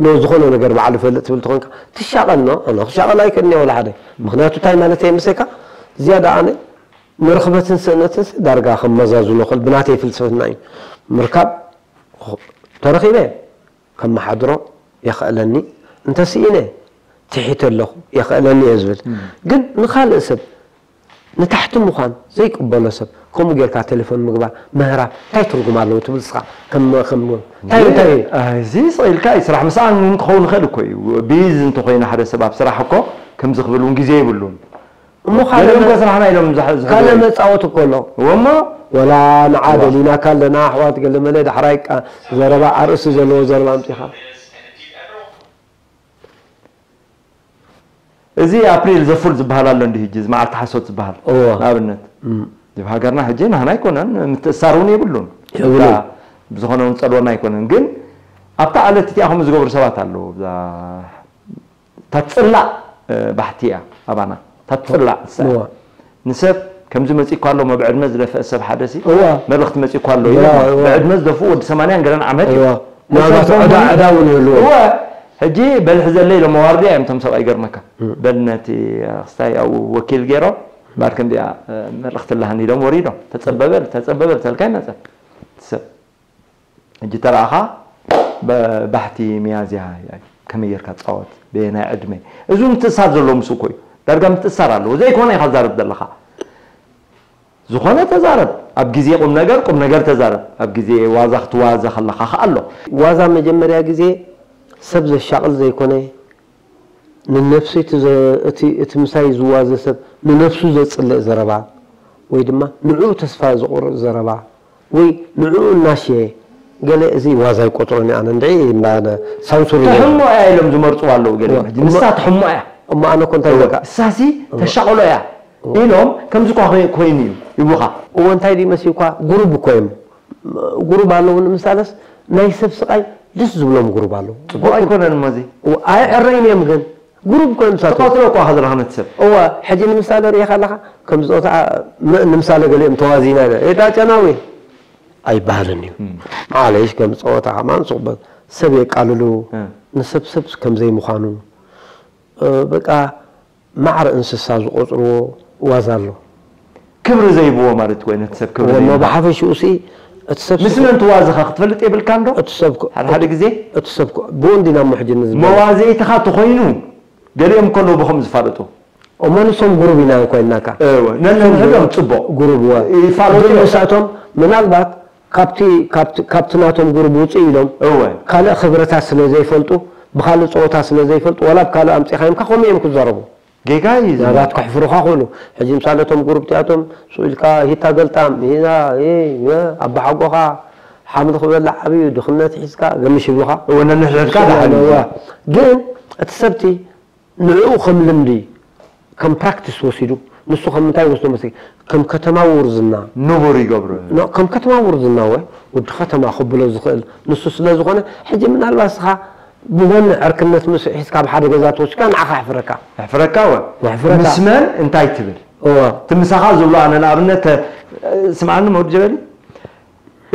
ኖ ዝኾነ ነገር ባዕሉ ፈልጥ ትብል ተኾንካ ትሻቐል ኖ ኣነ ክሻቐል ኣይክእልኒ ወላ ሓደ ምክንያቱ እንታይ ማለት እየ ምሰካ ዝያዳ ኣነ ንርኽበትን ስእነትን ሲ ዳርጋ ከመዛዝኖ ክእል ብናተይ ፍልስፍና እዩ ምርካብ ተረኺበ ከመሓድሮ የኽእለኒ እንተስኢነ ትሒተ ኣለኹ የኽእለኒ እየ ዝብል ግን ንኻልእ ሰብ ንታሕቲ ምዃን ዘይቅበሎ ሰብ ከምኡ ጌርካ ቴሌፎን ምግባር ምህራብ እንታይ ትርጉም ኣለዎ ትብል ስኻ ከም ከም እንታይ እንታይ እዩ እዚ ስቕ ኢልካ እዩ ስራሕ ምስኣን እውን ክኸውን ይኽእል እኮ እዩ ቢዝ እንተኮይኑ ሓደ ሰብ ኣብ ስራሕ እኮ ከምዚ ክብል እውን ግዜ የብሉን እሞ ገሊኦም እኮ ካልእ ስራሕና ኢሎም ዝሕ- ዝሕዝዎ ካልእ እዩ። መጻወት እኮ ኣሎ እዎ እሞ ወላ ንዓ ደሊናካ ኣለና ኣሕዋት ገለ መለ ዳሕራይ ቃ- ዘረባ ኣርእሲ ዘለዎ ዘረባ ኣምጺኻ እዚ ኣፕሪል ዘፉል ዝበሃል ኣሎ እንዲ ሕጂ እዚ መዓልቲ ሓሶት ዝበሃል እዎ። ንኣብነት እም። እዚ ሃገርና ሕጂ ናህና ኣይኮነን ምትእሳር እውን የብሉን የብሉን። ብዝኾነ እውን ፀልወና ኣይኮነን ግን ኣብታ ዕለት እቲኣ ከምኡ ዝገብሩ ሰባት ኣለዉ እዛ እታ ትፅላእ እ፣ ባሕቲ እያ ኣባና እታ ትፅላእ ንሳ እያ። እዋ። ንሰብ ከምዚ መፂእኳ ኣሎ እሞ ብዕድመ ዝደፍአ ሰብ ሓደ ሲ እዋ። መልእኽቲ መፂእኳ ኣሎ እዋ፣ ኢሎም እዋ። ብዕድመ ዝደፍኡ ወዲ ሰማንያን ገለን ዓመት እዩ እዋ። ምናልባት ዕዳ ዕዳ እውን ይህልዎ። እወ ሕጂ በል ሕዘለይ ኢሎም መዋርድያ እዮም እቶም ሰብኣይ ገርመካ በል ነቲ ክስታይ ኣብኡ ወኪል ገይሮም ባር ከምዚኣ እ፣ መልእኽቲ ኣለሃኒ ኢሎም ወሪዶም ተፀበበል ተፀበበል ተልካ ይመፀ እቲ ሰብ ሕጂ ተረኣኻ ብ- ባሕቲ ሚያዝያ ከመይ ጌርካ ትፃወት በየናይ ዕድመ እዚ ምትእሳር ዘለዎ ምስ እኮ እዩ ዳርጋ ምትእሳር ኣለዎ ዘይኮነ ኢኻ ትዛረብ ዘለኻ ዝኾነ ተዛረብ ኣብ ግዜ ቁም ነገር ቁም ነገር ተዛረብ ኣብ ግዜ ዋዛ ክትዋዘ ከለኻ ከኣ ኣሎ ዋዛ መጀመርያ ግዜ ሰብ ዘሻቕል ዘይኮነ ንነፍሲ እቲ ዘ- እቲ እቲ ምሳይ ዝዋዘ ሰብ ንነፍሱ ዘጽልእ ዘረባ ወይ ድማ ንዕኡ ተስፋ ዝቑርጽ ዘረባ ወይ ንዕኡ እናሽየ ገለ እዚ ዋዛ ይቆጽሮን ኣነ እንድዒ ሳውንሱር ትሕሞ እያ ኢሎም ዝመርፅዋ ኣለዉ ገለ ሕጂ ንሳ ትሕሞ እያ እሞ ኣነ ኮ እንታይ በቃ እሳሲ ተሻቕሎ እያ ኢሎም ከምዚ ኳ ኮይ- ኮይኑ እዩ ይብሉኻ እዎ እንታይ ድዩ መሲልኳ ጉሩብ እኮ እዮም ጉሩብ ኣለዉ ንምሳለስ ናይ ሰብ ስቃይ ደስ ዝብሎም ጉሩብ ኣለዉ ፅቡቅ ኣይኮነን እሞ እዚ ኣይዕረይን እዮም ግን ጉሩብ እኮ እዮም ንሳቶም ትቐትሎ እኳ ከለኻ ነቲ ሰብ እወ ሕጂ ንምሳሌ ርኢኻ ኣለኻ ከም ፆታ ም- ንምሳሌ ገሊኦም ተዋዚና ኢና የዳ ጨናዊ ኣይበሃልን እዩ ማለሽ ከም ፀወታ ከማን ፅቕበት ሰብ የቃልሉ ንሰብ ሰብ ከም ዘይምዃኑ እ፣ በቃ ማዕረ እንስሳ ዝቆፅርዎ ዋዛ ኣሎ ክብሪ ዘይብዎ ማለት እኮ እዩ ነቲ ሰብ ክብሪ እሞ ዘይብዎ ብሓፈሽኡ ሲ እቲ ሰብ ምስ መን ትዋዝኻ ክትፈልጥ የብልካ እንዶ እቲ ሰብ ኮ- ሓደ ሓደ ግዜ እቲ ሰብ ኮ- ብኡ እንዲና እሞ ሕጂ ንዝበ መዋዘይትኻ ተኾይኑ ገሊኦም ከለዉ ብኸም ዝፋለጡ እሞ ንሶም ጉሩብ ኢና ኮይንናካ እወ ነንሕድሕዶም ፅቡቕ ጉሩብ ወ ይፋለጡ ግን እዮም። ንሳቶም ምናልባት ካብቲ ካብቲ- ካብቲ ናቶም ጉሩብ ውፅእ ኢሎም እወ ካልእ ክብረታት ስለ ዘይፈልጡ ብካልእ ፀወታ ስለ ዘይፈልጡ ዋላ ብካልእ ኣምፂኻዮም ከ ከምኡ እዮም ክዛረቡ ጌጋ እዩ እዚ። ምናልባት ከሕፍሩኻ ክእሉ ሕጂ ምሳሌ እቶም ጉሩብ እቲኣቶም ስኢልካ ሂታ ገልጣም ሂና ኣባሓጎኻ ሓምሊ ክበልዕ ዓብዩ ድኽነት ሒዝካ ገምሽ ይብሉኻ እወ ነንሕድሕድካ ደሓን እዩ። እዋ። ግን እቲ ሰብቲ ንዕኡ ከም ልምዲ ከም ፕራክቲስ ወሲዱ ንሱ ከም እንታይ ወስዶ መስ ከም ከተማ ውርዝና ንቡር ይገብሮ ኖ፣ ከም ከተማ ውርዝና ወ ወዲ ከተማ ክብሎ ዝኽእል ንሱ ስለ ዝኾነ ሕጂ ምናልባት ስኻ ብጎኒ ዕርክነት ምስ ሒዝካ ኣብ ሓደ ገዛ ተወሲካ ንዓኻ ኣሕፍረካ ኣሕፍረካ ወ ኣሕፍረካ። ምስ መን እንታይ ትብል እዋ እቲ ምሳኻ ዝብሎ ኣነ ንኣብነት ተ- ስምዓኒ መወዲ ጀበሊ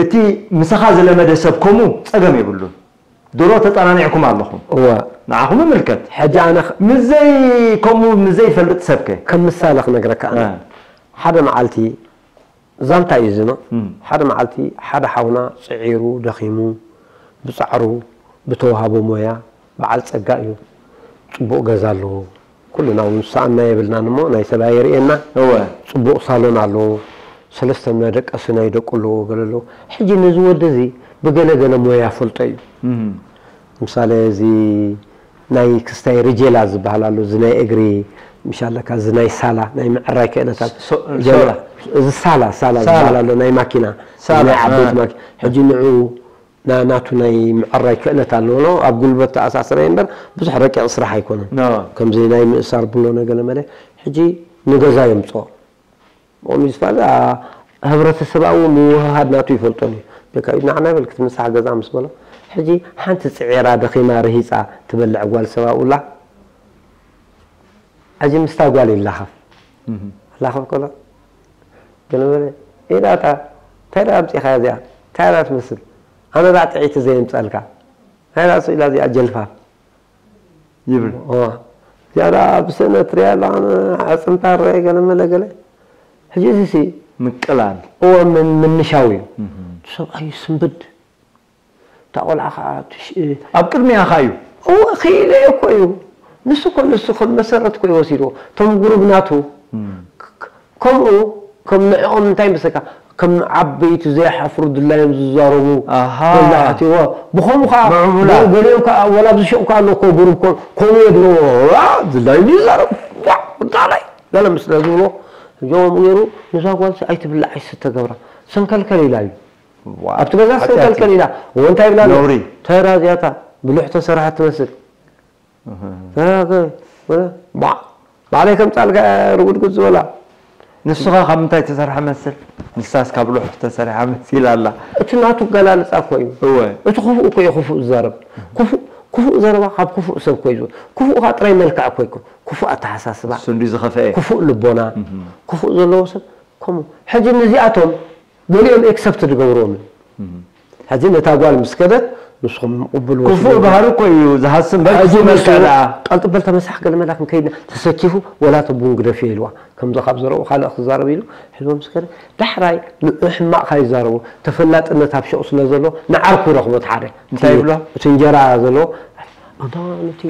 እቲ ምሳኻ ዝለመደ ሰብ ከምኡ ፀገም የብሉን ድሮ ተጸናኒዕኩም ኣለኹም። እወ። ንዓኹም ይምልከት። ሕጂ ኣነ ኽ- ምስዘይ፣ ከምኡ ምስዘይ ፈልጥ ሰብከ? ከም ምሳሌ ክነግረካ ኣነ። እ። ሓደ መዓልቲ፣ ዛንታ እዩ ዝኖ። እም። ሓደ መዓልቲ ሓደ ሓውና ጽዒሩ፣ ደኺሙ፣ ብጻዕሩ፣ ብተዋህቦ ሞያ፣ በዓል ጸጋ እዩ። ጽቡቕ ገዛ ኣለዎ። ኩልና እውን ሰኣና የብልናን እሞ ናይ ሰብ ኣየርእየና። እወ። ጽቡቕ ሳሎን ኣለዎ። ሰለስተ መደቀሲ ናይ ደቁ ኣለዎ፣ ገለ ኣለዎ። ሕጂ ነዚ ወዲ እዚ ብገለ ገለ ሞያ ፈልጦ እዩ። እም። ምሳሌ፣ እዚ ናይ ክስታይ ርጄላ ዝበሃል ኣሎ፣ እዚ ናይ እግሪ፣ ምሽ ኣለካ፣ እዚ ናይ ሳላ፣ ናይ ምዕራይ ክእለታት። ሶ-፣ ገለ-፣ ሶላ። እዚ ሳላ፣ ሳላ ሳላ። ዝበሃል ኣሎ፣ ናይ ማኪና፣ ሳላ፣ እዚ ናይ ዓበይቲ አ። ማኪ-፣ ሕጂ ንዑ ና-፣ ናቱ ናይ ምዕራይ ክእለት ኣለዎ፣ ኖ? ኣብ ጉልበት ተኣሳስረ እምበር ብዙሕ ረቂቕ ስራሕ ኣይኮነን። ኖ። ከምዚ ናይ ምእሳር ብሎ ነገለ መለ፣ ሕጂ ንገዛ የምጽኦ። ብኸምኡ ዝፋለ፣ ኣ፣ ህብረተሰባዊ ምውህሃድ ናቱ ይፈልጦን እዩ። በቃ፣ ንዓና በል ክትምሳሕ ገዛ ምስ በሎ፣ ሕጂ ሓንቲ ጽዒራ፣ ደኺማ፣ ርሂጻ ትበልዕ ጓል ሰብ ኣብኡላ። ሕጂ ምስታ ጓል ይላኸፍ። እህ። ላኸፍ ከሎ፣ ገለ በለ፣ "ኤዳታ፣ እንታይ ደኣ ኣምጺእኻ እዚኣ? እንታይ ደኣ ትመስል? ኣነ ደኣ ጥዕይቲ ዘየምጸልካ? እንታይ ደኣ ስኢላ እዚኣ ጀልፋፍ?" ይብል። እዋ። እዚኣ ደኣ ብስእነት ርእያ ኣለኻ፣ ኣነ ኣዕጽምታ ርእየ፣ ገለ መለ ገለ። ሕጂ እዚሲ ምቅላል። እዋ፣ ምን-፣ ምንሻው እዩ። እህ። ሰብኣይ ስንብድ። እታ ቆልዓ ኸዓ ትሽ-፣ ኣብ ቅድሚኣኻ እዩ። እወ፣ ክኢለዮ እኮ እዩ። ንሱ እኮ፣ ንሱ ከም መሰረት እኮ እዩ ወሲድዎ። እቶም ጉሩብ ናቱ፣ እም። ክ-፣ ክ-፣ ከምኡ፣ ከም ንዕኦም እንታይ ይመስለካ? ከም ዓበይቲ ዘይሓፍሩ ድላዮም ዝዛረቡ ኣሃ። በላሕቲ፣ እወ። ብኸምኡ ኸዓ፣ ምዕቡላት። ገ-፣ ገሊኦም ከኣ፣ ወላ ኣብዚ ሹቕ ከኣ ኣሎ እኮ ጉሩብ እኮ፣ ከምኡ የብሎ። ዋ፣ ድላዩ ድዩ ይዛረብ? ዋ፣ ዳላይ። ገለ ምስ ዝብሎ፣ እዚኦም ገይሩ፣ ነዛ ጓልሲ ኣይትብላዕ ኣይትስተ ገብራ። ሰንከልከል ኢላ እዩ። ዋው፣ ኣብቲ ገዛ ሓጢኣት ሰንከልከል እዩ። ኢላ። እወ፣ እንታይ ይብላ ኣሎ? ነውሪ። ተራ እዚኣታ ብሉሕ ተሰርሐት ትመስል። እህ። ተራ ከ-፣ ወላ፣ ባ-፣ ባዕለይ ከምጻልካ ርጉድጉድ ዝበላ። ንስኻ ካብ ምንታይ ተሰርሐ መስል? ንሳስ ካብ ብሉሕ ተሰርሐ መሲላ ኣላ። እቲ ናቱ ኣገላልጻ እኮ እዩ። እወ። እቲ ክፉእ እኮ እዩ ክፉእ ዝዛረብ። ክፉእ፣ ክፉእ ዘረባ ካብ ክፉእ ሰብ እኮ እዩ ዝወ-፣ ክፉእ ኸኣ ጥራይ መልክዕ እኮ ኣይኮን። ክፉእ ኣተሓሳስባ። እሱ እንድዩ ዝኸፍአ። ክፉእ ልቦና። እህ። ክፉእ ዘለዎ ሰብ ከምኡ። ሕጂ ነዚኣቶም ገሊኦም ኤክሰፕት ዝገብርዎም እዩ። እህ። ሕጂ ነታ ጓል ምስ ከደት፣ ንስኹም ቅብልዎ ክፉእ ስለ ባህሪ እኮ እዩ ዝሃስም። በል ሕጂ ክፉእ መልክዕ ንሱ ደኣ። ቀልጥፍ በል ተመሳሕ ገለ መላ ክንከይድ ኢና። ተሰኪፉ፣ ወላ እቲ ቡን ግደፍዮ ኢልዋ። ከምዚ ካብ ዘረብኡ ካልእ ክዛረብ ኢሉ፣ ሒዝዎ ምስ ከደ፣ ዳሕራይ ንዑ ሕማቕ ካይዛረቦ፣ ተፈላጥነት ኣብ ሹቕ ስለ ዘሎ፣ ንዓርኩ ይረኽቦ እቲ ሓደ። እንታይ እቲ፣ ይብሎ? እቲ እንጀራ ዘሎ፣ ኣንታ ነቲ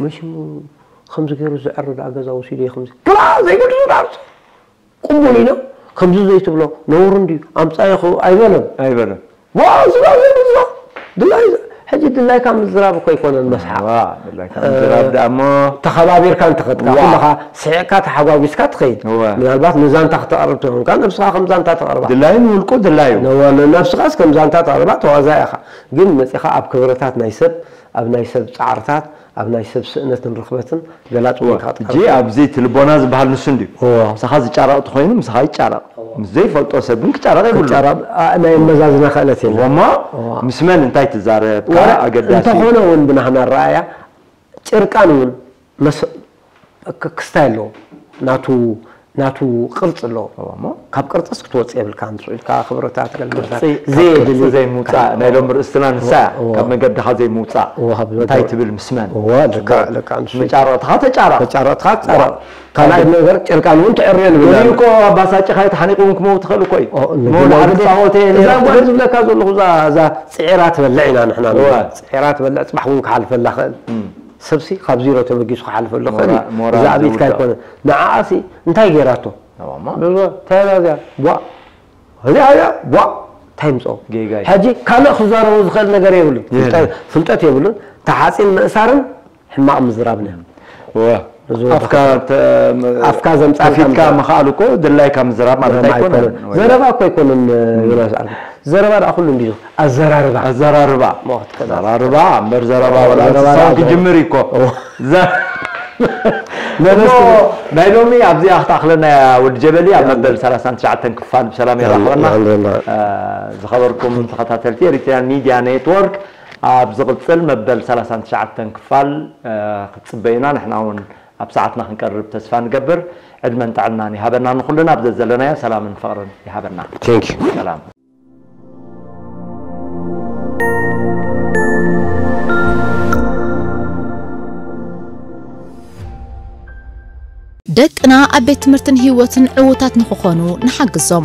መሽሙ ከምዚ ገይሩ ዝዕሪ ደኣ ገዛ ወሲዱ እዩ ከምዚ። ክላ ዘይብሉ ዝዳርሱ። ቅቡል ኢሉ፣ ከምዚ ዘይትብሎ ነውሪ እንድዩ፣ ኣምጻ ኢኹ ኣይበለን። ኣይበለን። ዋ፣ ዝና ዘይብሉ ዝና። ድላይ፣ ሕጂ ድላይካ ምዝራብ እኮ ኣይኮነን መስሓቕ። ዋ፣ ድላይካ እ፣ ምዝራብ ደኣ እሞ። ተኸባቢርካ እንተኸድካ፣ ዋ። ኩልኻ ስሒቕካ ተሓጓጒስካ ትኸይድ። እወ። ምናልባት ንዛንታ ክተቕርብ ተኾንካ፣ ነብስኻ ከም ዛንታ ተቕርባ። ድላዩ ንውልቁ ድላዩ። ነዋ፣ ንነብስኻስ ከም ዛንታ ተቕርባ፣ ተዋዛኢ ኢኻ። ግን መጺኻ ኣብ ክብርታት ናይ ሰብ፣ ኣብ ናይ ሰብ ጻዕርታት፣ ኣብ ናይ ሰብ ስእነትን ርኽበትን ገላጽ እወ፣ ኮይንካ ክትቀርብ። ሕጂ ኣብዚ እቲ ልቦና ዝበሃል ንሱ እንድዩ። እወ። ምሳኻ ዝጫረቕ ተኾይኑ ምሳኻ ይጫረቕ። እወ። ምስ ዘይፈልጦ ሰብ ግን ክጫረቕ የብሉን። ክጫረቕ፣ ኣ፣ ናይ ኣመዛዝና ክእለት የለን። እወ እሞ፣ እወ። ምስ መን እንታይ ትዛረብ? ወረ፣ ከዓ ኣገዳሲ እዩ። እንተኾነ እውን ብናህና ኣረኣእያ ጭርቃን እውን መስ-፣ ክ-፣ ክስታይ ኣለዎ። ናቱ፣ ናቱ ቅርጺ ኣለዎ። እወ እሞ። ካብ ቅርጽስ ክትወጽእ የብልካን። ስቕ ኢልካ ክብርታት ገለ ቅርጺ፣ መርዳት ካብ ዘየድሊ ቅርጺ ዘይምውጻእ፣ ናይ ሎሚ ርእስትና ንሳ እያ። እወ፣ እወ። ካብ መገድኻ ዘይምውጻእ። እወ፣ ካብ እንታይ መገድ-፣ ትብል ምስ መን? እወ፣ ልክዕ፣ ልክዕ፣ ንሱ እዩ። መጫረቕትኻ ተጫረቕ። መጫረቕትኻ ትጻረቕ። እወ። ካልኣይ ነገር፣ ጭርቃን እውን ትዕርዮ ንብል ገሊኡ ኣለና። እኮ ኣባሳጭኻ ተሓኒቑ እውን ክመውት ትኽእል እኮ እዩ። ኦ፣ ንግመውት መውላድ ግን ጻወተ እየ፣ እዛ እዛ ጓል ጓል ዝብለካ ዘለኹ፣ እዛ፣ እዛ ጽዒራ ትበልዕ ኢና ንሕና እወ። ንብል። ጽዒራ ትበልዕ፣ ጽባሕ እውን ክሓልፈላ ክእል። እም። ሰብሲ ካብ ዜሮ ተበጊሱ ክሓልፈሉ ሞራ-፣ ክእል እዩ። ሞራል እዛ ኣብ ኢድካ ዝውድቕ። ኣይኮነን። ንዓኣሲ እንታይ ገይራቶ? እወ፣ እሞ። ብሎ ተዛዝያ። ቧ። እዚ ኣያ፣ ቧ። እንታይ ምጾ? ጌጋ እዩ። ሕጂ ካልእ ክዛረቦ ዝኽእል ነገር የብሉን። የለን። ፍልጠት፣ ፍልጠት የብሉን። ተሓጺን ምእሳርን ሕማቕ ምዝራብን እዮም። እወ። እዚ ኣፍካ ወዲ ተ-፣ ኣፍካ ዘምጻልካ ከፊትካ ምዝራብ። ምኽኣል እኮ ድላይካ ምዝራብ ማለት ዘረባ ኣይኮነን። ኣይኮነን። ወይ ዘረባ እኮ ኣይኮነን፣ እም። ዮናስ ኣልኩ። ዘረባ ደኣ ኩሉ እንድዩ። ኣዘራርባ። ኣዘራርባ። ሞ ክትከዳ። ኣዘራርባ እምበር ዘረባ ወላ ዘረባ እንስሳውን ዘረባ። ክጅምር እዩ እኮ። እወ። ዘ-፣ ነነሱ እሞ ናይ ሎሚ ኣብዚኣ ክትኣኽለና እያ ወዲ ጀበሊ። ኣብ ያላ። መበል ሰላሳን ትሽዓተን ክፋል ብሰላም የራኽበና። ያላ፣ ያላ። እ፣ ዝኸበርኩም ተኸታተልቲ ኤሪትሪያን ሚድያ ኔትወርክ፣ ኣብ ዝቕጽል መበል ሰላሳን ትሽዓተን ክፋል፣ እ፣ ክትጽበዩና፣ ንሕና እውን ኣብ ሰዓትና ክንቀርብ ተስፋ ንገብር። ዕድመን ጥዕናን ይሃበና ንኹልና፣ ኣብ ዘዘለናዮ ሰላምን ፍቕርን ይሃበና። Thank you። ሰላም። ደቅና ኣብ ቤት ትምህርትን ህይወትን ዕዉታት ንኽኾኑ ንሓግዞም።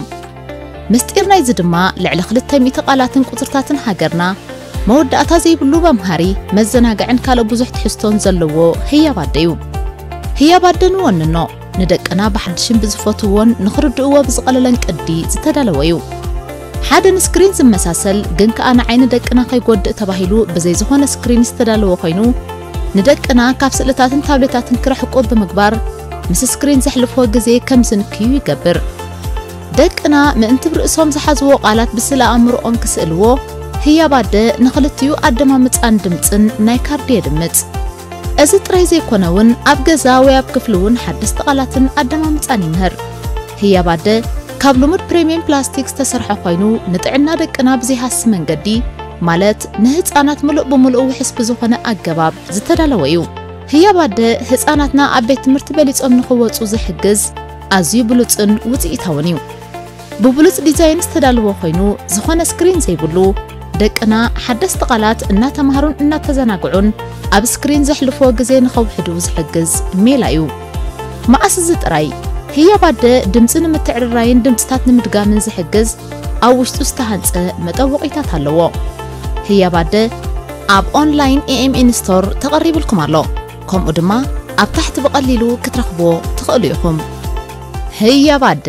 ምስጢር ናይዚ ድማ ልዕሊ ክልተ ሚእቲ ቃላትን ቁጽርታትን ሃገርና መወዳእታ ዘይብሉ መምሃሪ፣ መዘናግዕን ካልእ ብዙሕ ትሕዝቶን ዘለዎ ህያብ ኣደ እዩ። ህያብ ኣደ ንወንኖ፣ ንደቅና ብሓድሽን ብዝፈትውዎን ንኽርድእዎ ብዝቐለለን ቅዲ ዝተዳለወ እዩ። ሓደ ንስክሪን ዝመሳሰል ግን ከኣ ንዓይኒ ደቅና ከይጎድእ ተባሂሉ ብዘይ ዝኾነ ስክሪን ዝተዳለወ ኮይኑ፣ ንደቅና ካብ ስእልታትን ታብሌታትን ክርሕቁ ብምግባር ምስ ስክሪን ዘሕልፍዎ ግዜ ከም ዝንክዩ ይገብር። ደቅና ምእንቲ ብርእሶም ዝሓዝዎ ቃላት ብስእለ ኣእምሮኦም ክስእልዎ ህያብ ኣደ ንኽልቲኡ ኣደማምጻን ድምጽን ናይ ካርድ የድምጽ። እዚ ጥራይ ዘይኮነ እውን ኣብ ገዛ ወይ ኣብ ክፍሊ እውን ሓደስቲ ቃላትን ኣደማምጻን ይምህር። ህያብ ኣደ ካብ ልሙድ ፕሪምየም ፕላስቲክ ዝተሰርሐ ኮይኑ ንጥዕና ደቅና ብዘይሃሲ መንገዲ ማለት ንህፃናት ምሉእ ብምሉእ ውሕስ ብዝኾነ ኣገባብ ዝተዳለወ እዩ። ህያብ ኣደ ህፃናትና ኣብ ቤት ትምህርቲ በሊፆም ንኽወፁ ዝሕግዝ ኣዝዩ ብሉፅን ውፅኢታውን እዩ። ብብሉፅ ዲዛይን ዝተዳለወ ኮይኑ ዝኾነ ስክሪን ዘይብሉ ደቅና ሓደስቲ ቃላት እናተማሃሩን እናተዘናግዑን ኣብ ስክሪን ዘሕልፍዎ ግዜ ንኸውሕዱ ዝሕግዝ ሜላ እዩ። መኣስ እዚ ጥራይ ህያብ ኣደ ድምፂ ንምትዕርራይን ድምፅታት ንምድጋምን ዝሕግዝ ኣብ ውሽጡ ዝተሃንፀ መጠወቒታት ኣለዎ። ህያብ ኣደ ኣብ ኦንላይን ኤኤምኤን ስቶር ተቐሪብልኩም ኣሎ። ከምኡ ድማ ኣብ ታሕቲ ብቐሊሉ ክትረኽብዎ ትኽእሉ ኢኹም። ህያብ ኣደ